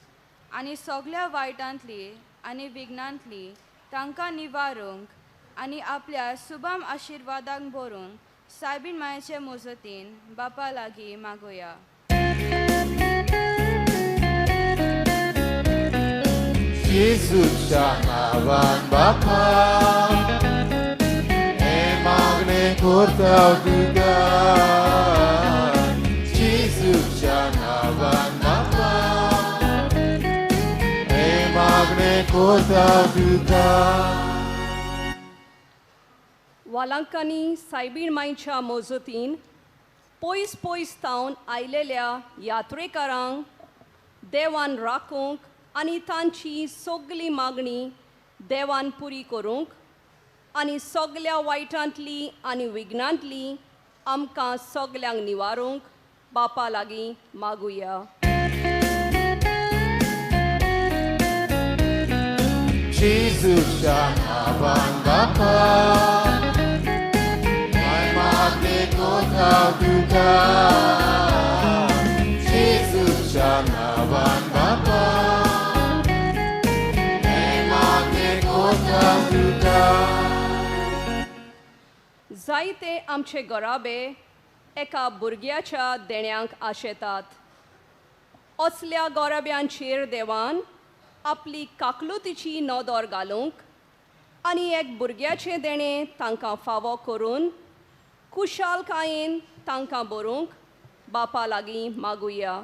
आनी सगल्या वायटांतली आनी विघ्नांतली तांकां निवारूंक आनी आपल्या सुबाम आशिर्वादाक भरून सायबीण मायेचे मजतीन बापा लागीं मागुया. जेजूच्या नांवान बापा हे मागणें करता तुका. जेजूच्या नांवान बापा हे मागणें करता तुका. वालांकांनी सायबीण मायच्या मजतीन पयस पयस तावन आयलेल्या यात्रेकारांक देवान राखूंक आनी तांची सगली मागणी देवान पुरी करूंक आनी सगल्या वायटांतली आनी विघ्नांतली आमकां सगल्यांक निवारूंक बापा लागीं मागुया. जेजूच्या नांवान बापा हे मागणें करता तुका. जेजूच्या नांवान बापा हे मागणें करता तुका. जायते आमचे घराबे एका भुरग्याच्या देण्यांक आशेतात. असल्या गोराब्यांचेर देवान आपली काकलुतीची नदर घालूंक आनी एक भुरग्याचें देणें तांकां फावो करून कुशालकायेन तांकां बरोवंक बापा लागीं मागुया.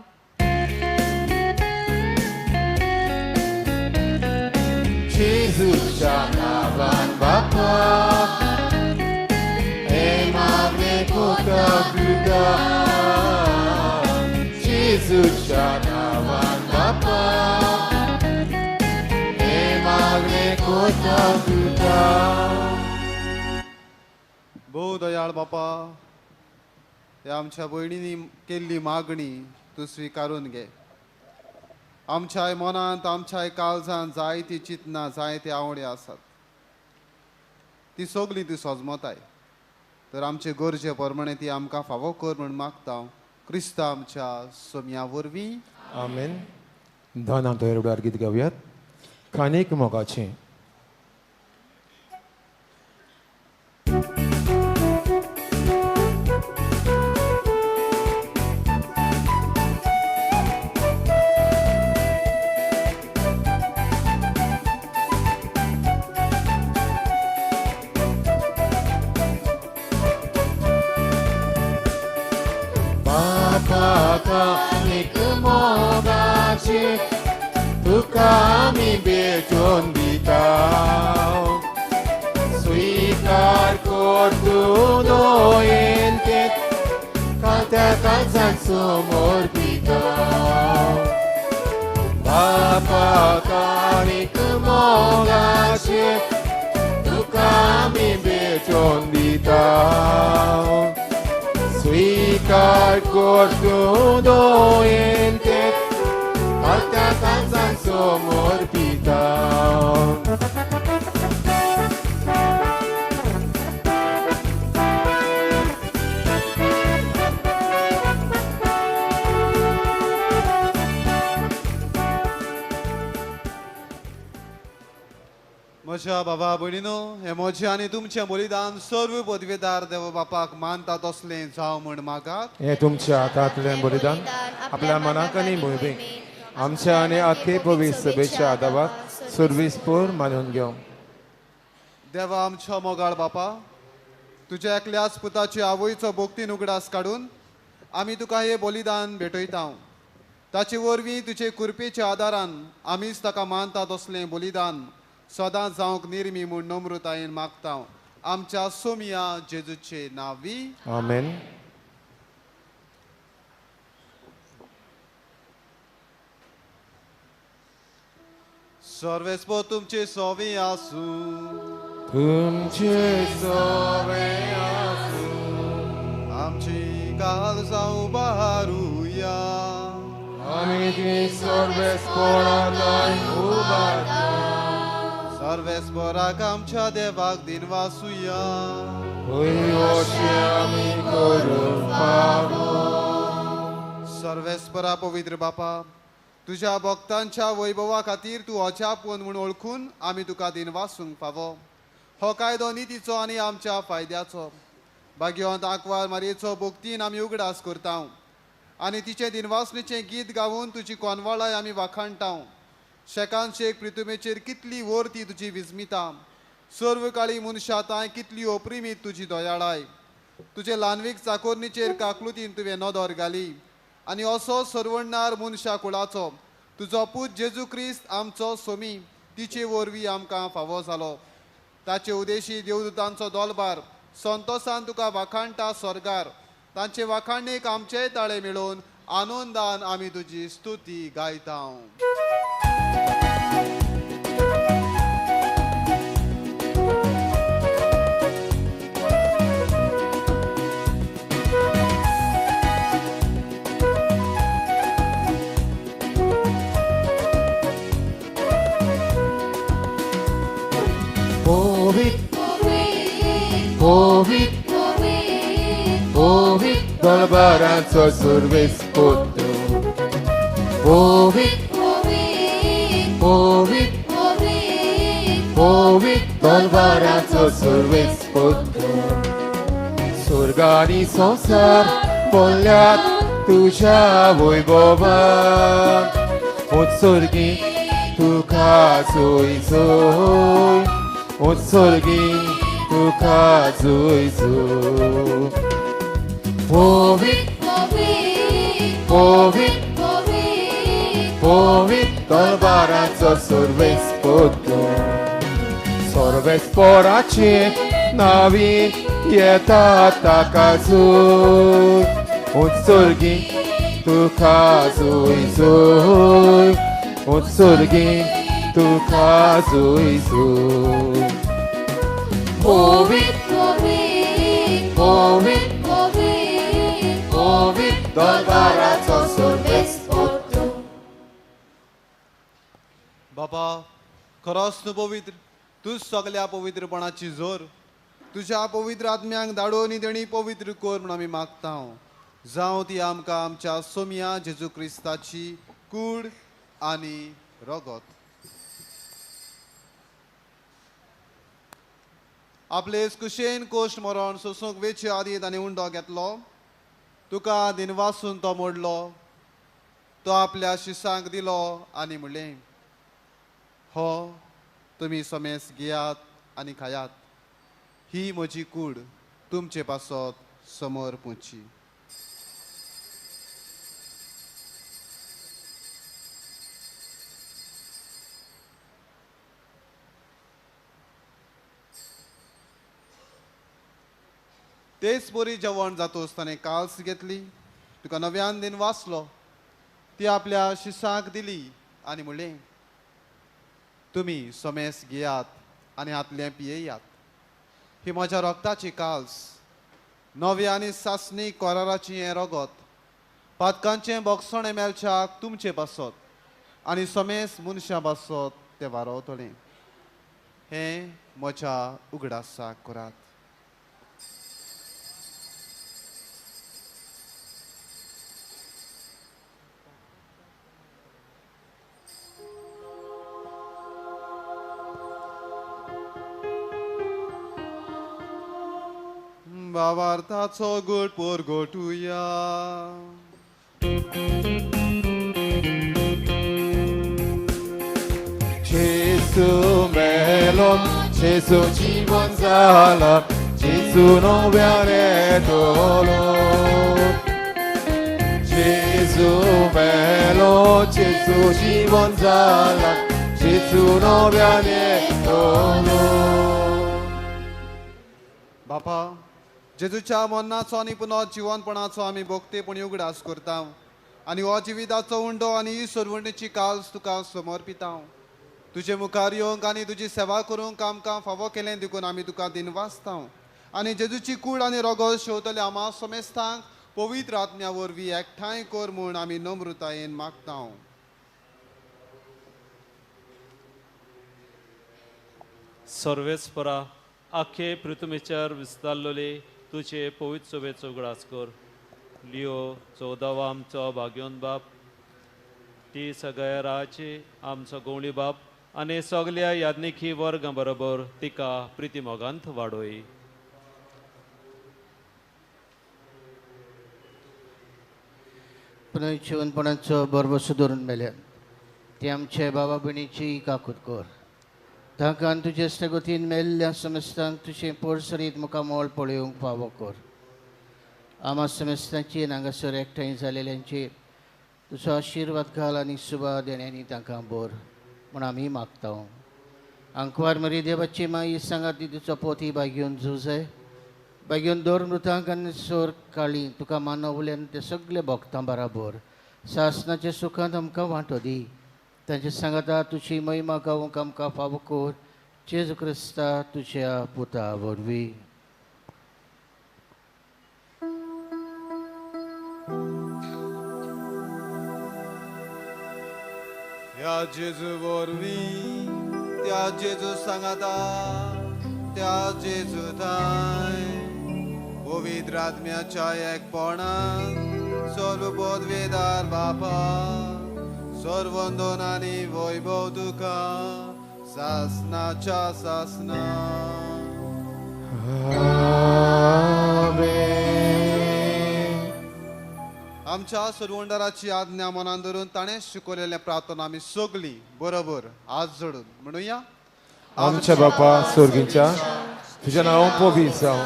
जेजूच्या नांवान बापा हे मागणें करता तुका. जेजूच्या नांवान बापा हे मागणें करता तुका. भोव दयाळ बापा, ह्या आमच्या भयणींनी केल्ली मागणी तूं स्विकारून घे. आमच्याय मनांत आमच्याय काळजांत जायती चिंतनां जायते आवडी आसात, ती सगळीं ती सजमताय. तर आमचे गरजे प्रमाणे ती आमकां फावो कर म्हूण मागता क्रिस्ता आमच्या सोम्या वरवीं. आमेन. धन तयार गीत गावयात खानीक मोगाचें. कानीक मोगाचे तुका आमी भेटोवन दिता. स्वीकार कर तूं दोयेन ते कालत्या काळजाक समर्पिता. बापा कानीक मोगाचे तुका आमी भेटोवन दिता. स्वीकार कर तूं दोयेन ते कालत्या काळजाक समर्पिता. म्हज्या बाबा भयणीनो, हें म्हजें आनी तुमचें बलिदान सर्व पदवेदार देव बापाक मानता तसलें जावं म्हूण मागात. हें तुमच्या हातांतलें बलिदान आपल्या मनाक आनी मोहिमेक आमच्या आनी आख्खे पवित्र सभेच्या आदाबाक सुर्वीसपूर मानून घेवं. देवा आमच्या मोगाळ बापा, तुज्या एकल्याच पुताची आवयचो भोक्तीन उगडास काडून आमी तुका हें बलिदान भेटयता. ताचे वरवीं तुजे कृपेच्या आदारान आमीच ताका मानता तसलें बलिदान सदां जावंक निर्मी म्हूण नम्रतायेन मागता. आमच्या सोमिया जेजूचे नांवी आमेन. सर्वेस्पो तुमचे सोवे आसूं. तुमचे सोवे आसूं. आमची काळजां उबारुया. आमी ती सर्वेस्पोराक उबारता. सर्वेस्पोराक आमच्या देवाक दिनवासुया. आमी करूंक फावो. सर्वेस्परा पवित्र बापा, तुज्या भक्तांच्या वैभवा खातीर तूं अजापवन म्हूण वळखून आमी तुका दिनवासूंक फावो. हो कायदो नितीचो आनी आमच्या फायद्याचो. भाग्यवंत आंकवार मारयेचो भक्तीन आमी उगडास करता आनी तिचें दिनवासणेचें गीत गावन तुजी कोनवाळाय आमी वाखाणटा. शेकान शेक प्रितुमेचेर कितली वर्ती तुजी विस्मिता, सर्व काळी मनशा तांय कितली ओप्रिमीत तुजी दयाळाय. तुजे ल्हानवीक चाकोरणीचेर काकलुतीन तुवें नदर घाली आनी असो सरवणणार मनशा कुळाचो तुजो पूत जेजू क्रिस्त आमचो सोमी तिचे वरवीं आमकां फावो जालो. ताचे उदेशी देवदूतांचो दोलबार संतोसान तुका वाखाणटा स्वर्गार. तांचे वाखाणीक आमचेय ताळे मेळोवन आनंदान आमी तुजी स्तुती गायता. Povit, povit, दरबाराचो सुर्वेस पोतू. Povit, povit, povit, दरबाराचो सुर्वेस पोतू. स्वर्गानी संवसार बोल्ल्यात तुज्या वैभवान. उत्सर्गी तुका जोय जोय, उत्सर्गी तुका जोय जोय. Povit, povit, povit, दरबाराचो सुर्वेस पोतू. सर्वेस्पोराचे नावी येता ताका जोय. उत्सर्गी तुका जोय जोय, उत्सर्गी तुका जोय जोय. Povit, povit, povit, दरबाराचो सुर्वेस पोतू. बापा, खरोच तूं पवित्र, तूंच सगल्या पवित्रपणाची जोर. तुज्या पवित्र आत्म्यांक धाडून तेणी पवित्र कर म्हूण आमी मागता. जावं ती आमकां आमच्या सोमया जेजू क्रिस्ताची कूड आनी रगत. आपले कुशेन कोश्ट मरण सोसूंक वेचे आदी ताणें उंडो घेतलो. तुका दिनवासून तो मोडलो. तो आपल्या शिसांक दिलो आनी म्हणलें, हो तुमी समेस घेयात आनी खायात. ही म्हजी कूड तुमचे पासत समोर पुची. तेच बरी जेवण जातोच ताणें काल्स घेतली, तुका नव्यान दिन वाचलो, ती आपल्या शिसांक दिली आनी म्हणलें, तुमी सोमेस घेयात आनी हातलें पियेयात. ही म्हज्या रोगताची काल्स, नवी आनी सासणी कोराराची हें रगत, पातकांचें बोगसणें मेळच्याक तुमचें पासत आनी सोमेस मनशां पासत तें वारवतलें. हें म्हज्या उगडासाक करात. भावार्थाचो गोड पोरगोटुया. जेजू मेलो, जेजू जीवन जाला, जेजू नव्यान येतलो. जेजू मेलो, जेजू जीवन जाला, जेजू नव्यान येतलो. बापा, जेजूच्या मरणाचो आनी पुनः जिवनपणाचो आमी भोगतेपणी उगडास करता आनी हो जिविताचो उंडो आनी ही सरवणीची काल्स तुका समर्पिता. तुजे मुखार येवंक आनी तुजी सेवा करूंक आमकां फावो केलें देखून आमी तुका दिनवासता आनी जेजूची कूड आनी रोगोस शेवतले आमा समेस्तांक पवित्र आत्म्या वरवीं एकठांय कर म्हूण आमी नम्रतायेन मागता. सर्वेस्परा, आखे पृथ्वीचेर विस्तारलेले तुजे पवित्र सभेचो उगडास कर. लियो 14 आमचो भाग्योन बाप, ती सगळ्या राचे आमचो गवळी बाप आनी सगल्या याज्ञिकी वर्गां बरोबर तिका प्रितीमोगांत वाडोय. पुनर्जिवनपणाचो बरबसो धरून मेल्यान ते आमचे बाबा भयणीची काकूत कर. तांकां तुजे गतीन मेल्ल्या समेस्तांक तुजें पोरसरीत मुखामोल पळोवंक फावो कर. आमा समेस्तांची हांगासर एकठांय जालेल्यांचेर तुजो आशिर्वाद घाल आनी सुबा देण्यांनी तांकां बोर म्हूण आमी मागता. आंकवार मरी देवाची माई सांगात तुजो पोती बागेवन झुजय बागेवन दोर मृतांक आनी सोर काळी तुका मानवल्यान ते सगळे भोगतां बराबर सासनाच्या सुखांत आमकां वांटो दी. तांचे सांगाता तुजी महिमा गावंक आमकां फावो कर. जेजू क्रिस्ता तुज्या पुता वरवीं. ह्या जेजू वरवीं, त्या जेजू सांगाता, त्या जेजू थांय पवित्र आत्म्याच्या एकपणान सर्व पदवेदार बापा, सर्वंदन आनी वैभव तुका सासनाच्या सासना. आमच्या सरवंडाराची आज्ञा मनान धरून ताणें शिकवलेल्या प्रार्थना आमी सगळी बरोबर हात जोडून म्हणुया. आमच्या बापा स्वर्गीच्या, तुजें नांव पवित्र जावं,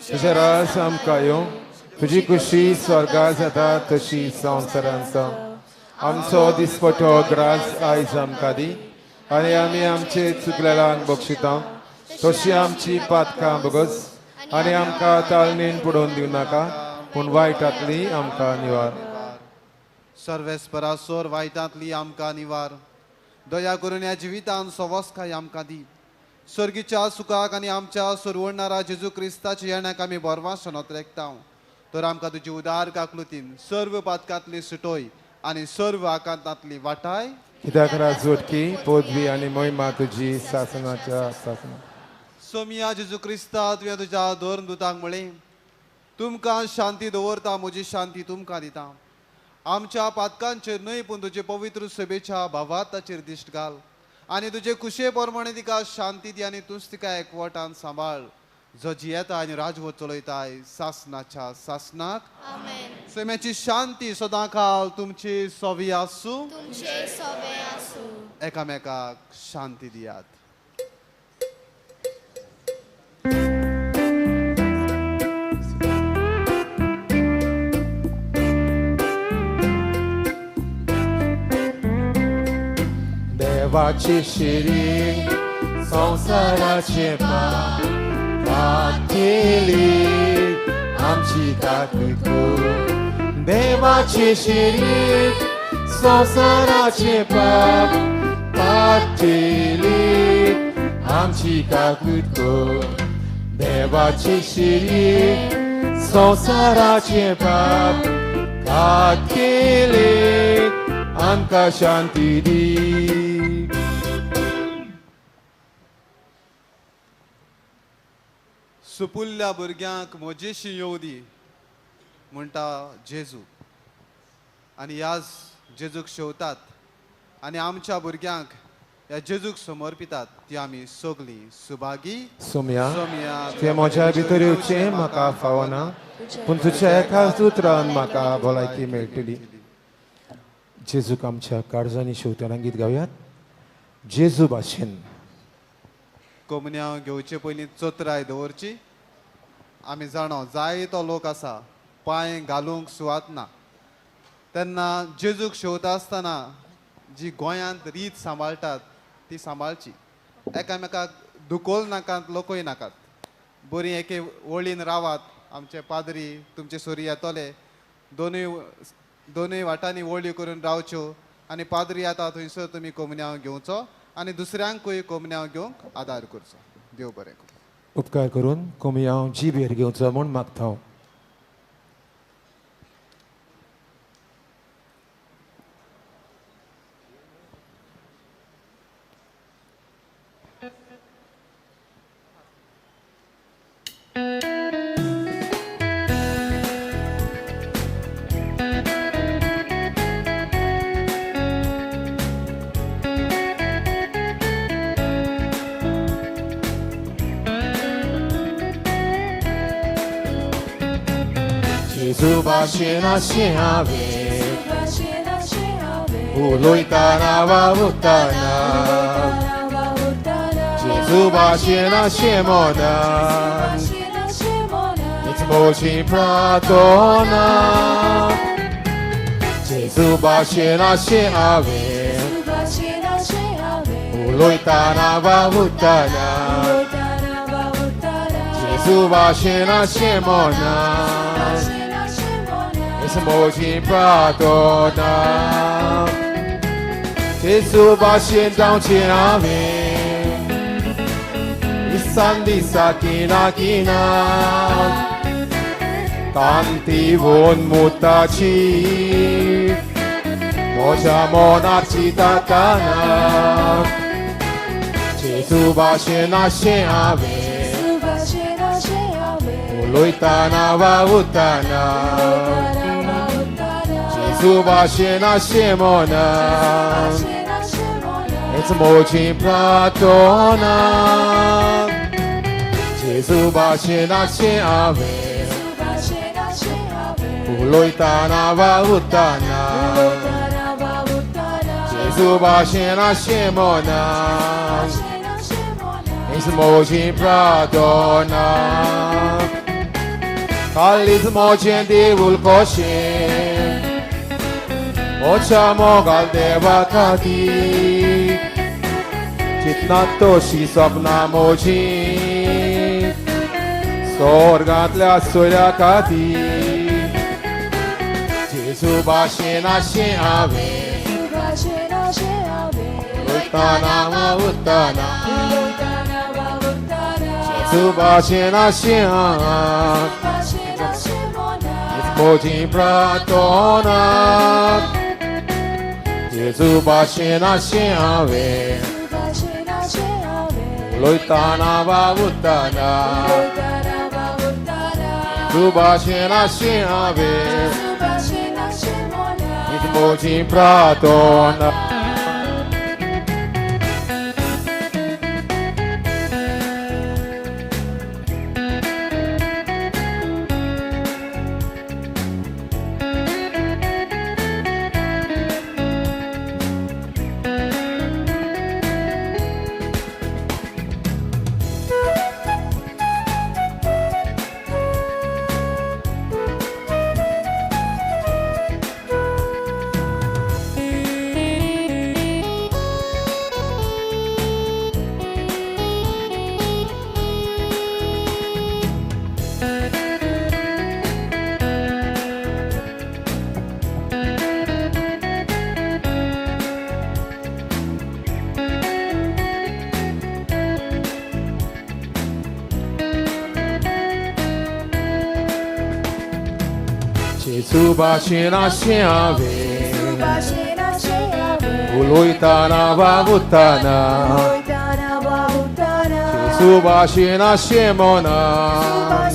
तुजें राज आमकां येवं, तुजी खुशी स्वर्गार जाता तशी संवसारांत जावं. आमचो दिसपटो ग्रास आयज आमकां दी आनी आमी आमचे चुकलेल्यांक बक्षिता तशी आमची पातकां बगस आनी आमकां ताळणेन पडोवन दिवं नाका, पूण वायटांतली आमकां निवार. सर्वेस्परा सोर वायटांतली आमकां निवार. दया करून ह्या जिवितान सवस्काय आमकां दी. सर्गीच्या सुखाक आनी आमच्या सरवणणारा जेजू क्रिस्ताच्या येण्याक आमी बरवासनत रेखता. तर आमकां तुजी उदार काकलुतीन सर्व पातकांतली सुटोय आनी सर्व आकांतांतली वाटाय. कित्याक राजवटकी पदवी आनी महिमा तुजी सासनाच्या सासना. सोमिया जेजू क्रिस्ता, तुवें तुज्या धर्म दुतांक म्हळें, तुमकां शांती दवरता, म्हजी शांती तुमकां दिता. आमच्या पातकांचेर न्हय पूण तुजे पवित्र सभेच्या भावार्थाचेर दिश्ट घाल आनी तुजे कुशे प्रमाणे तिका शांती दी आनी तूंच तिका एकवटान सांबाळ, जो जियेता आनी राजवट चलयताय सासनाच्या सासनाक. सैम्याची शांती सदां काल तुमची सोवी आसूं. एकामेकाक शांती दियात. देवाची शिरी संवसाराचे पाप केली. आमची काकूट कर. देवाचे शिरीक संवसाराचें पाप काडटली आमची काकूट कर. देवाचे शिरीक संवसाराचें पाप काडटली आमकां शांती दी. सुपुल्ल्या भुरग्यांक म्हजेशी येवं दी म्हणटा जेजू. आनी ह्याच जेजूक शेवतात आनी आमच्या भुरग्यांक ह्या जेजूक समर्पितात ती आमी सगलीं सुभागी. सोम्या, तुवें म्हज्या भितर येवचें म्हाका फावना, पूण तुज्या एका उतरान म्हाका भलायकी मेळटली. जेजूक आमच्या काळजांनी शेवतना गीत गावयात जेजू भाशेन. कोमन्यांव घेवचे पयलीं चत्राय दवरची. आमी जाणो जायतो लोक आसा पांय घालूंक सुवात ना, तेन्ना जेजूक शेवता आसतना जी गोंयांत रीत सांबाळटात ती सांबाळची. एकामेकाक दुकोल नाकात, लोकय नाकात, बरी एके वळीन रावात. आमचे पाद्री तुमचे सोरी येतले, दोनूय वाटांनी वळी करून रावच्यो आनी पाद्री येता थंयसर तुमी कोमन्यांव घेवचो आनी दुसऱ्यांकूय कोमन्यांव घेवंक आदार करचो. देव बरें करूं. उपकार करून कोमयांव जिबेर घेवचो म्हूण मागता. जेजू भाशेन अशें हांवें उलयतना वावुरतना, जेजू भाशेन अशें मनान म्हजी प्रार्थना. जेजू भाशेन अशें हांवें उलयतना वावुरतना, जेजू भाशेन अशें मनान म्हजी प्रार्थना. जेजू भाशेन जावचें हांवें दिसान दिसा किना किना, कांती वोन मुताची म्हज्या मनाची ताताना. जेजू भाशेन अशें हांवें उलयतना वावुरतना, जेजू भाशेन अशें मनान म्हजी प्रार्थना. जेजू भाशेन अशें हांवें उलयतना वावुरतना, जेजू भाशेन अशें मनान म्हजी प्रार्थना. कालीज म्हजें देवूल कशें म्हज्या मोगाल देवा खातीर, चिंतनात तशी सपनां म्हजीं स्वर्गांतल्या सोयऱ्या खातीर. जेजू भाशेन अशें हांवें उलयतना वावुरतना, जेजू भाशेन अशें हांवें म्हजी प्रार्थना. जेजू भाशेन अशें हांवें उलयतना वावुरतना, जेजू भाशेन अशें हांवें म्हजी प्रार्थना. जेजू भाशेन आशें हांवें उलयतना वावुरतना जेजू भाशेन आशें मनान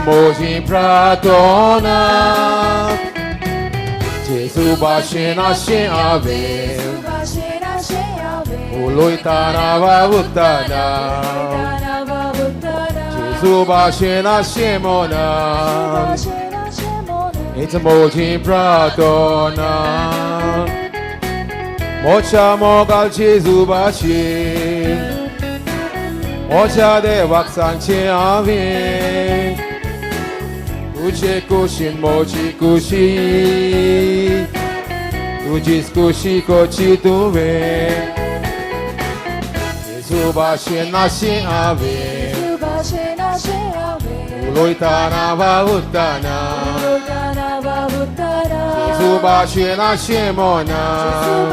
म्हजी प्रार्थना जेजू भाशेन आशें हांवें उलयतना वावुरतना जेजू भाशेन आशें मनान म्हजी प्रार्थना म्हज्या मोगाल जेजू भाशेन म्हज्या देवाक सांगचें हांवें तुजे कुशीन म्हजी खुशी तुजीच खुशी करची तुवें जेजू भाशेन आशें हांवें उलयतना वावुरतना जेजू भाशेन आशें मनान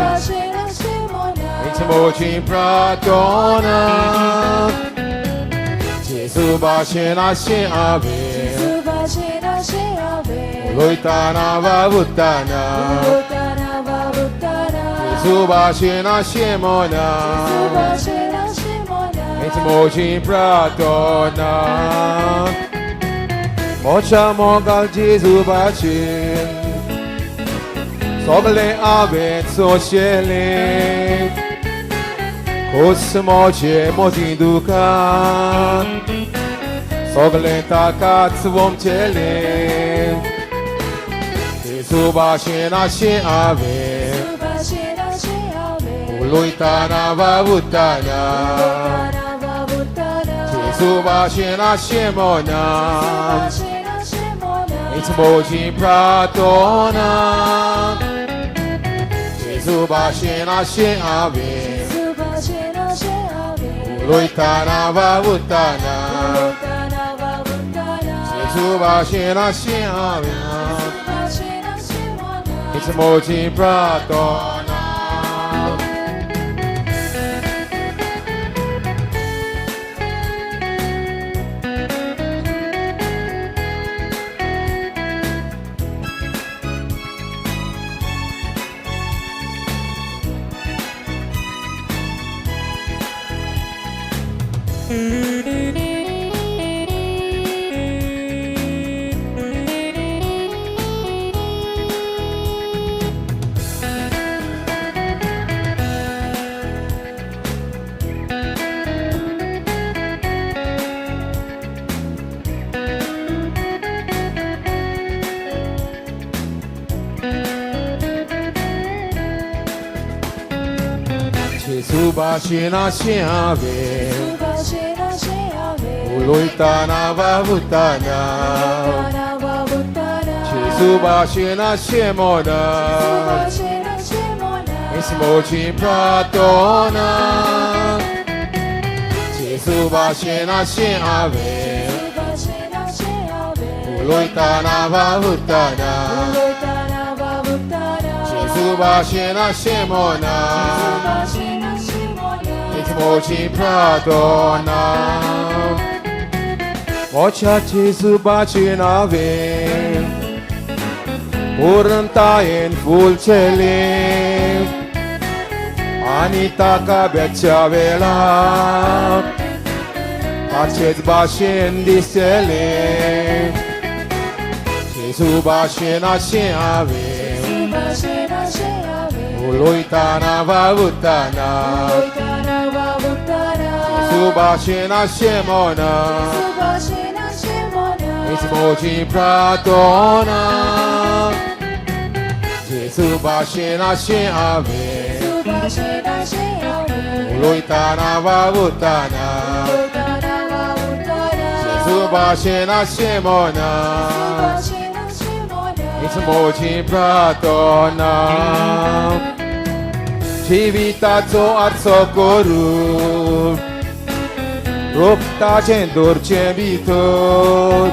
म्हजी प्रार्थना जेजू भाशेन आशें हांवें उलयतना वावुरतना जेजू भाशेन आशें मनान म्हजी प्रार्थना म्हज्या मोगाल जेजू भाशेन सगळें हांवें सोंशेलें खोस म्हजे म्हजीं दुकां सगळें ताकाच वमचेलें जेजू भाशेन आशें हांवें उलयतना वावुरतना जेजू भाशेन आशें मनान म्हजी प्रार्थना जेजू भाशेन आशें हांवें उलयतना वावुरतना जेजू भाशेन आशें हांवें म्हजी प्रार्थना. जेजू भाशेन आशें हांवें उलयतना वावुरतना जेजू भाशेन आशें मनान म्हजी प्रार्थना जेजू भाशेन आशें हांवें उलयतना वावुरतना जेजू भाशेन आशें मनान म्हजी प्रार्थना म्हज्या जेजू भाशेन हांवें पूर्णतायेन फुलचेलें आनी ताका बेच्या वेळार ताचेच भाशेन दिसचेलें जेजू भाशेन आशें हांवें उलयतना वावुरतना जेजू भाशेन आशें मनान म्हजी प्रार्थना जेजू भाशेन आशें हांवें उलयतना वावुरतना जेजू भाशेन आशें मनान म्हजी प्रार्थना जिविताचो आरसो करून रोगताचें दवरचें भितर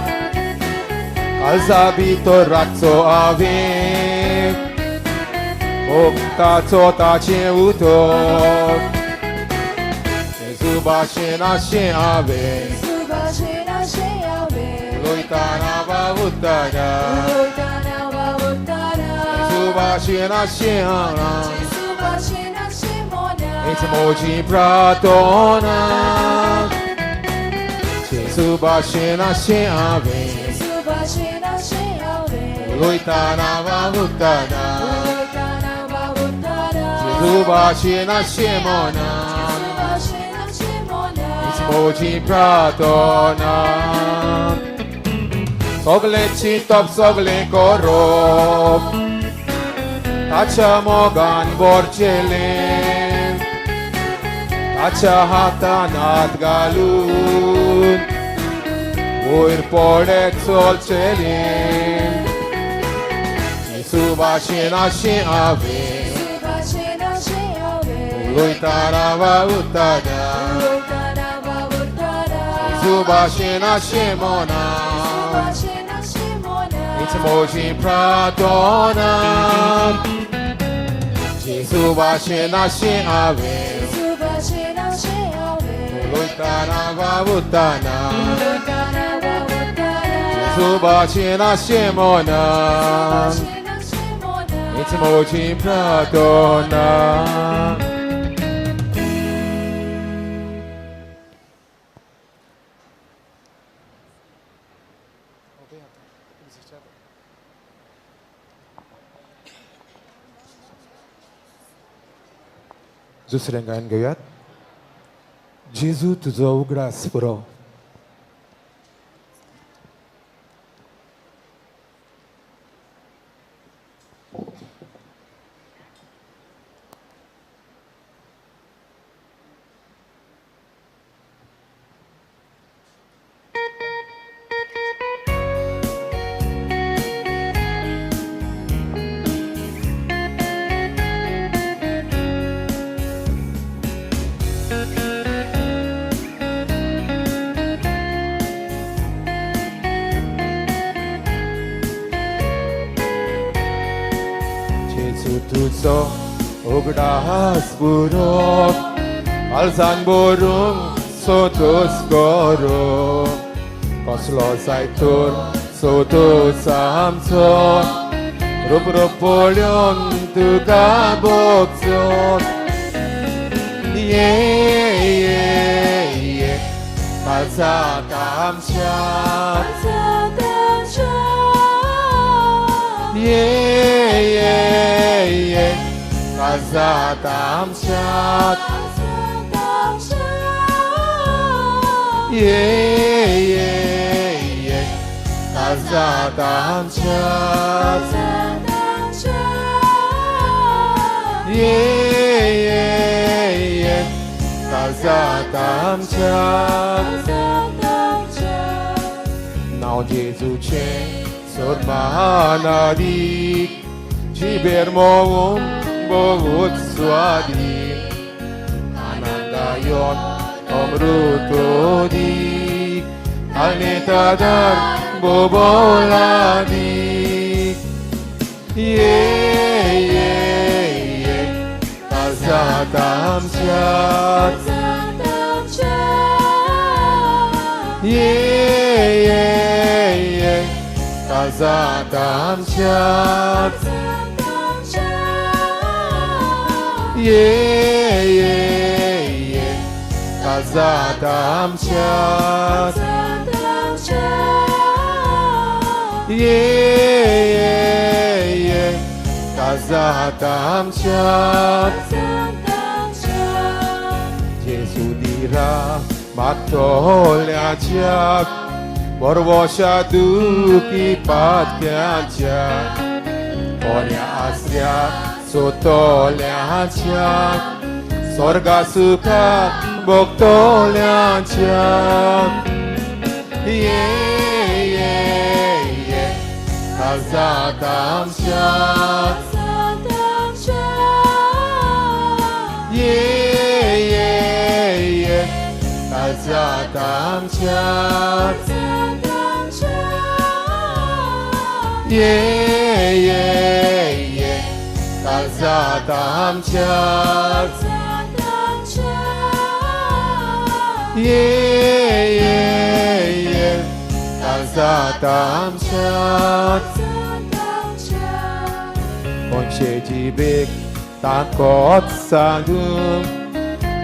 काळजा भितर राखचो हांवें मोगताचो ताचें उतर जेजू भाशेन आशें हांवें उलयतना वावुरतना जेजू भाशेन आशें हांव म्हजी प्रार्थना जेजू भाशेन आशें हांवें उलयतना वावुरतना जेजू भाशेन आशें मना म्हजी प्रार्थना सगळें चिंतप सगळें करप ताच्या मोगान भरचेलें ताच्या हातान हात घालून वयर पडत चलचेलें जेजू भाशेन आशें हांवें उलयतना वावुरतना जेजू भाशेन आशें मना म्हजी प्रार्थना जेजू भाशेन आशें हांवें उलयतना वावुरतना जेजू भाशेन आशें मना म्हजी प्रार्थना. दुसरें गायन घेवयात. जेजू तुजो उगडास पुरो. तुजो उगडास पुरो काळजान भरून सोदोस करो कसलो जाय तर सोदोस आमचो रूप रूप पळोवन तुका भोगचो. ये ये ये काळजांत आमच्या ये ये ये काळजांत आमच्या ये ये ये काळजांत आमच्या ये ये ये काळजांत आमच्या. नांव जेजूचें सोदमानादीक जिबेर मोवून बहुत स्वादीक आनंदायोन अमृतोदीक आनी तादार बोबोलादीक. ये ये ये काळजांत आमच्या ये ये ये काळजांत आमच्या ये ये ये काळजांत आमच्या ये ये ये काळजांत आमच्या. जेजू दिरा मागतल्याच्या बरवशा दुखी पात्याच्या बऱ्या आसऱ्या सोतल्याच्या स्वर्गा सुखा भोगतल्याच्या. ये ये ये काळजांत आमच्या ये ये ये काळजांत आमच्या ये ये ये काळजांत आमच्या ये ये ये काळजांत काळजांत आमच्या कोणशे जिबेक ताकत सांगू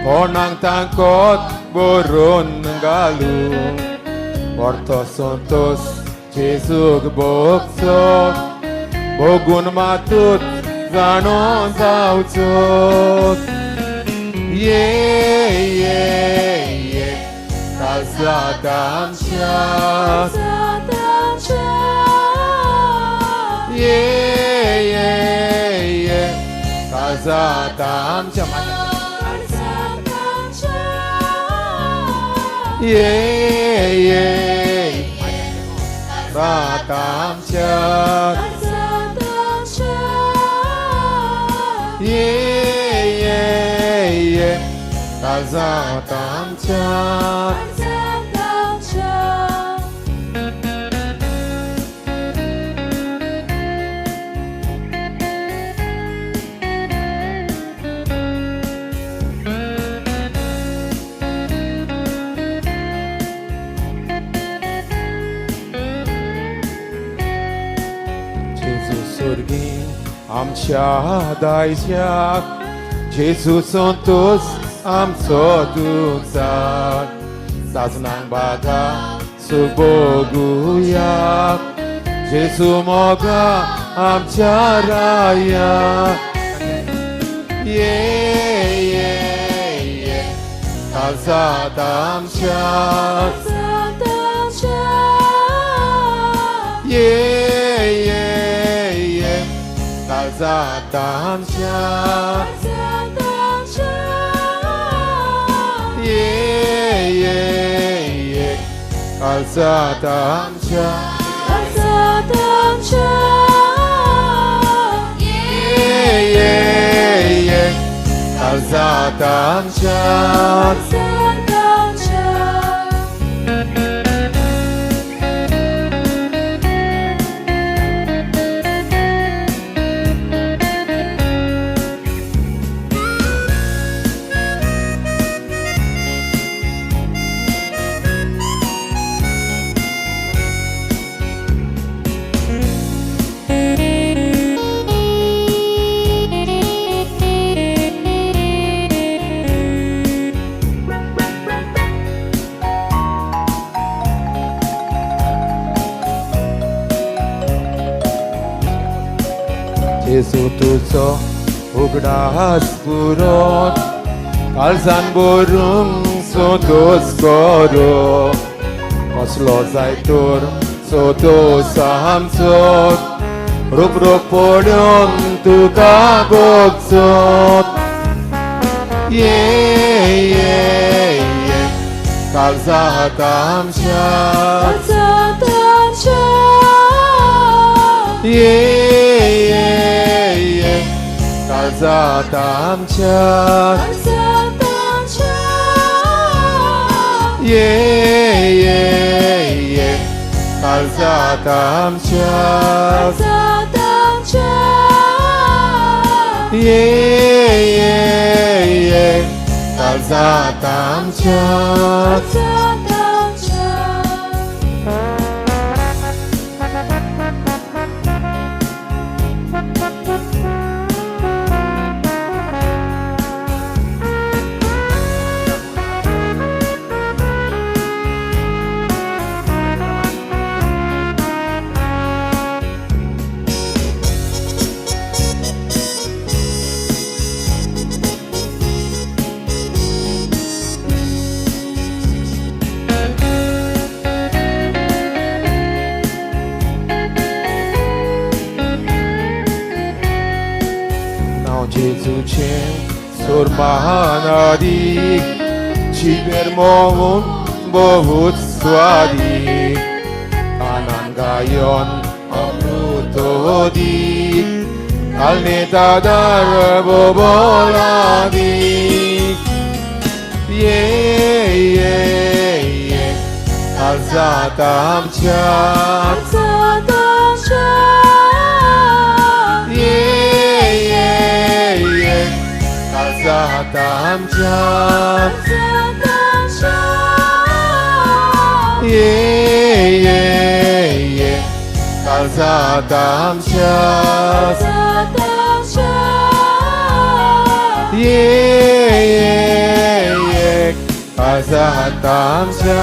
कोणाक ताकत बरोवन घालू परतो संतोस जेजूक भोगचो भोगून मातूच जाणो जावचो ये ये ये काळजांत आमच्या ये ये ये काळजांत आमच्या ये ये काळजांत आमच्या ये ये ये काळजांत आमच्या जेजू स्वर्गी आमच्या दायज्याक जेजू संतोस आमचो दुचाक साजनांक बागा सुबोगुया जेजू मोगा आमच्या राया ये ये ये काळजांत आमच्या ये ये ये काळजांत आमच्या ये ये ये काळजांत आमच्या ये ये ये काळजांत आमच्या जेजू तुजो उगडास पुरोत काळजान भरून सोदोस करो कसलो जाय तर सोदोस आमचो रूप रूप पडून तुका भोगचो ये ये ये काळजांत आमच्या ये ये ये काळजांत आमच्या ये ये ये काळजांत आमच्या ये ये ये काळजांत आमच्या Surmahanadi Cibermohun বহুত স্বাদি কানান গায়ন অমৃত দিক কালনে দাদার ববলাদি ये ये ये काळजांत आमच्या ये ये ये काळजांत आमच्या ये ये काळजांत आमच्या ये ये काळजांत आमच्या.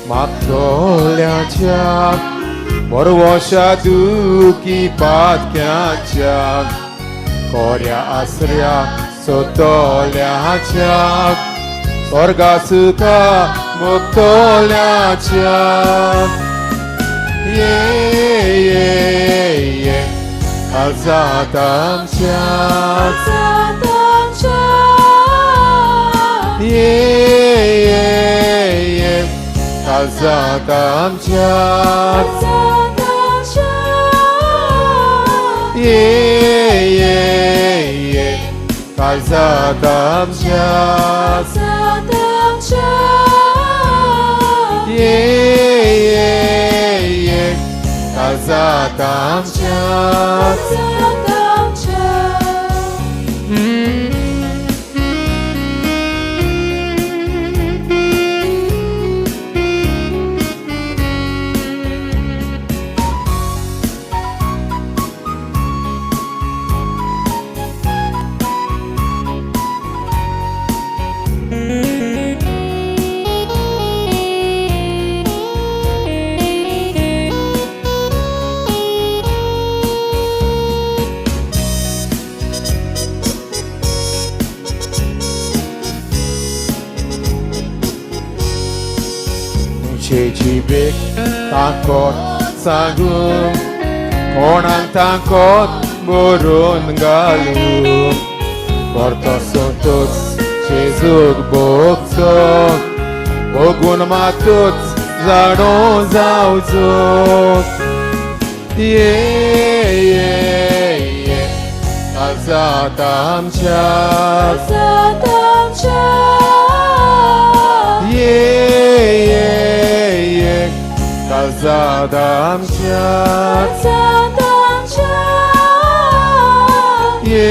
मागतोल्याच्या बरवशा दुखी पातक्याच्या कोऱ्या आसऱ्या सोतोल्याच्या स्वर्गा सुखा मुक्तोल्याच्या ये ये ये काळजांत आमच्या ये ये ये काळजांत आमच्या ये ये ये काळजांत आमच्या ये ये ये काळजांत आमच्या. जिबेक ताकत सांगू कोणाक ताकत बरोवन घालू परतो सोतोच जेजूक भोगचो भोगून मातूच जाणो जावचो ये ये ये काळजांत आमच्या ये ये ये काळजांत आमच्या ये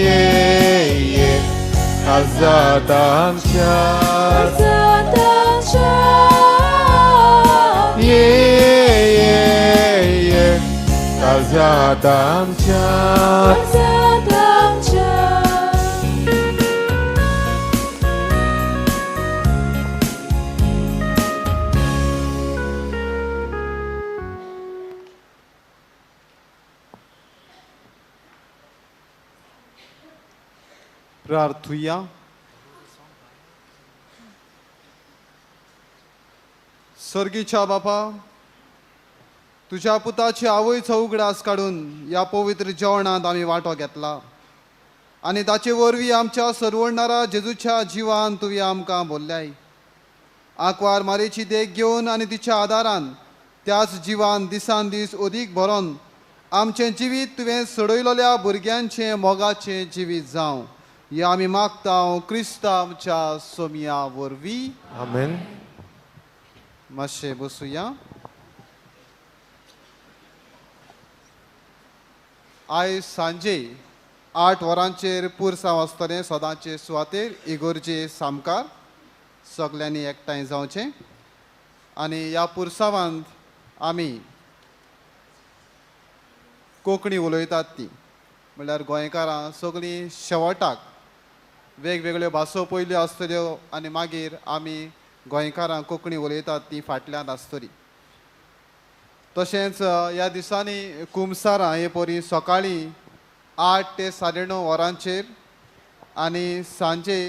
ये ये काळजांत आमच्या ये ये ये काळजांत आमच्या. प्रार्थुया. स्वर्गीच्या बापा, तुझ्या पुताची आवयचो उगडास काडून ह्या पवित्र जेवणांत आमी वांटो घेतला आनी ताचे वरवीं आमच्या सरवडणारा जेजूच्या जिवान तुवें आमकां बोल्ल्याय. आंकवार मारेची देख घेवन आनी तिच्या आदारान त्याच जिवान दिसान दीस अदीक भरोन आमचें जिवीत तुवें सोडयलोल्या भुरग्यांचें मोगाचें जिवीत जावं ह्या आमी मागता क्रिस्ता आमच्या सोमया वरवीं. आमेन. मातशें बसुया. आयज सांजे 8 वरांचेर पुरसांव आसतलें सदांचे सुवातेर इगोर्जे सामकार सगल्यांनी एकठांय जावचें आनी ह्या पुरसावांत आमी कोंकणी उलयतात ती म्हणल्यार गोंयकारां सगळीं शेवटाक वेगवेगळ्यो भासो पयल्यो आसतल्यो आनी मागीर आमी गोंयकारां कोंकणी उलयतात ती फाटल्यान आसतली. तशेंच ह्या दिसांनी कुमसारां हे परी सकाळीं 8 ते 9:30 वरांचेर आनी सांजे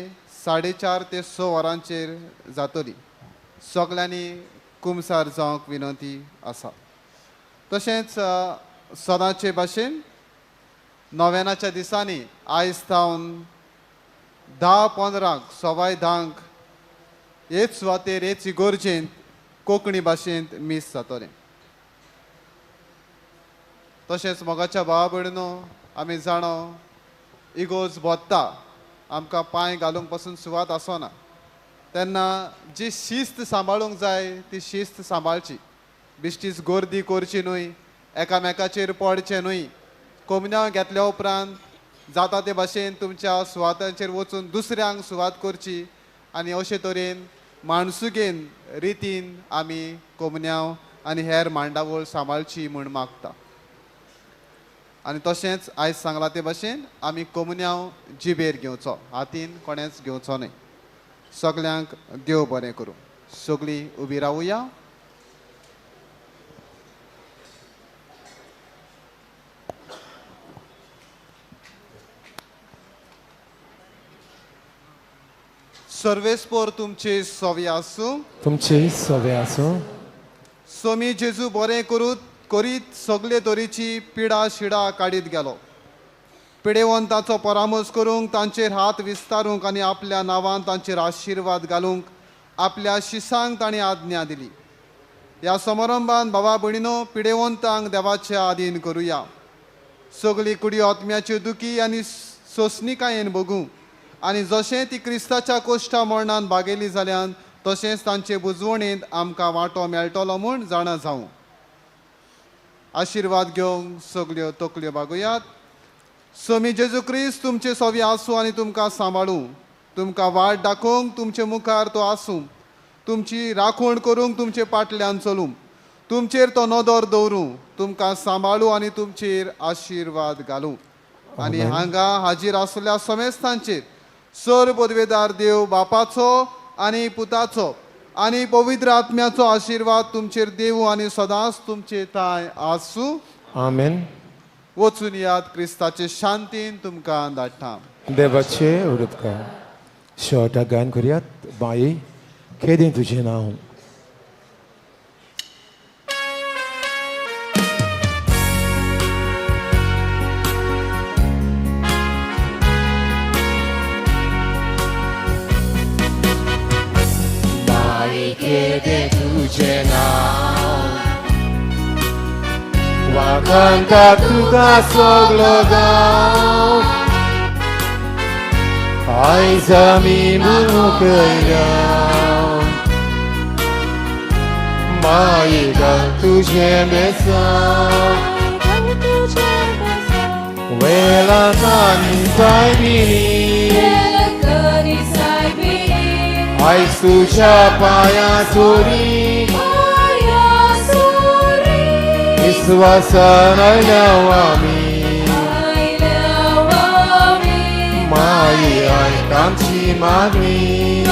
4:30 ते 6 वरांचेर जातली. सगल्यांनी कुमसार जावंक विनंती आसा. तशेंच सदांचे भाशेन नव्यानाच्या दिसांनी आयज सावन 10:15 9:15 हेच सुवातेर हेच इगोर्जेंत कोंकणी भाशेंत मीस जातलें. तशेंच मोगाच्या भावा भयणीनो, आमी जाणो इगोर्ज भोत्ता, आमकां पांय घालूंक पसून सुवात आसना, तेन्ना जी शिस्त सांबाळूंक जाय ती शिस्त सांबाळची. बिश्टीच गर्दी करची न्हय, एकामेकाचेर पडचें न्हय. कोमन्यांव घेतल्या उपरांत जाता ते भाशेन तुमच्या सुवातांचेर वचून दुसऱ्यांक सुवात करची आनी अशे तरेन माणसुकेन रितीन आमी कोमन्यांव आनी हेर मांडावळ सांबाळची म्हूण मागता. आनी तशेंच आयज सांगलां ते भाशेन आमी कोमुन्यांव जिबेर घेवचो, हातीन कोणेंच घेवचो न्हय. सगल्यांक देव बरें करूं. सगळीं उबी रावुया. सर्वेस्पोर तुमचे सवे आसूं. तुमचे सवे आसूं. सोमी जेजू बरें करूत करीत सगळे तरेची पिडा शिडा काडीत गेलो. पिडेवंताचो परामर्श करूंक, तांचेर हात विस्तारूंक आनी आपल्या नांवान तांचेर आशिर्वाद घालूंक आपल्या शिसांक ताणें आज्ञा दिली. ह्या समारंभान बाबा भयणीनो पिडेवंतांक देवाच्या आदीन करुया. सगळी कुडी आत्म्याच्यो दुखी आनी सोंसणिकायेन भोगूं आनी जशें ती क्रिस्ताच्या कोश्टा मरणान भागयली जाल्यान तशेंच तांचे बुजवणेंत आमकां वांटो मेळटलो म्हूण जाणा जावं. आशिर्वाद घेवंक सगल्यो तकल्यो बागोयात. सोमी जेजू क्रिस्त तुमचे सवी आसूं आनी तुमकां सांबाळूं, तुमकां वाट दाखोवंक तुमचे मुखार तो आसूं, तुमची राखण करूंक तुमचे पाटल्यान चलूं, तुमचेर तो नदर दवरूं, तुमकां सांबाळूं आनी तुमचेर आशिर्वाद घालूं. आनी हांगा हाजीर आसल्या समेस्तांचेर सर पदवेदार देव बापाचो आनी पुताचो आनी पवित्र आत्म्याचो आशिर्वाद तुमचेर देवू आनी सदांच तुमचे थांय आसूं. आमेन. वचून याद क्रिस्ताचे शांतीन तुमकां धाडटा. देवाचे उपकार. शेवटाक गायन करुयात. बाई केदें तुजें नांव. केदें तुजें नांव, वाखाणटा तुका सगलो गांव, आयज आमी म्हणूंक येयल्या माई घाल तुजें बेसांव, वेळांनी सायबिणी आयज तुज्या पांयां सुरी विस्वासान आयल्या आमी, माई आयक आमची मागणी,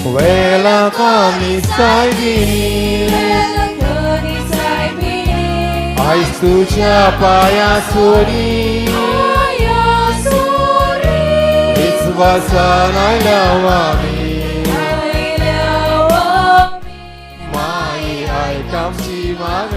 वेळांनी सायबिणी आयज तुज्या पांयां सुरी विस्वासान आयल्या आमी, माई आयक आमची मागणी.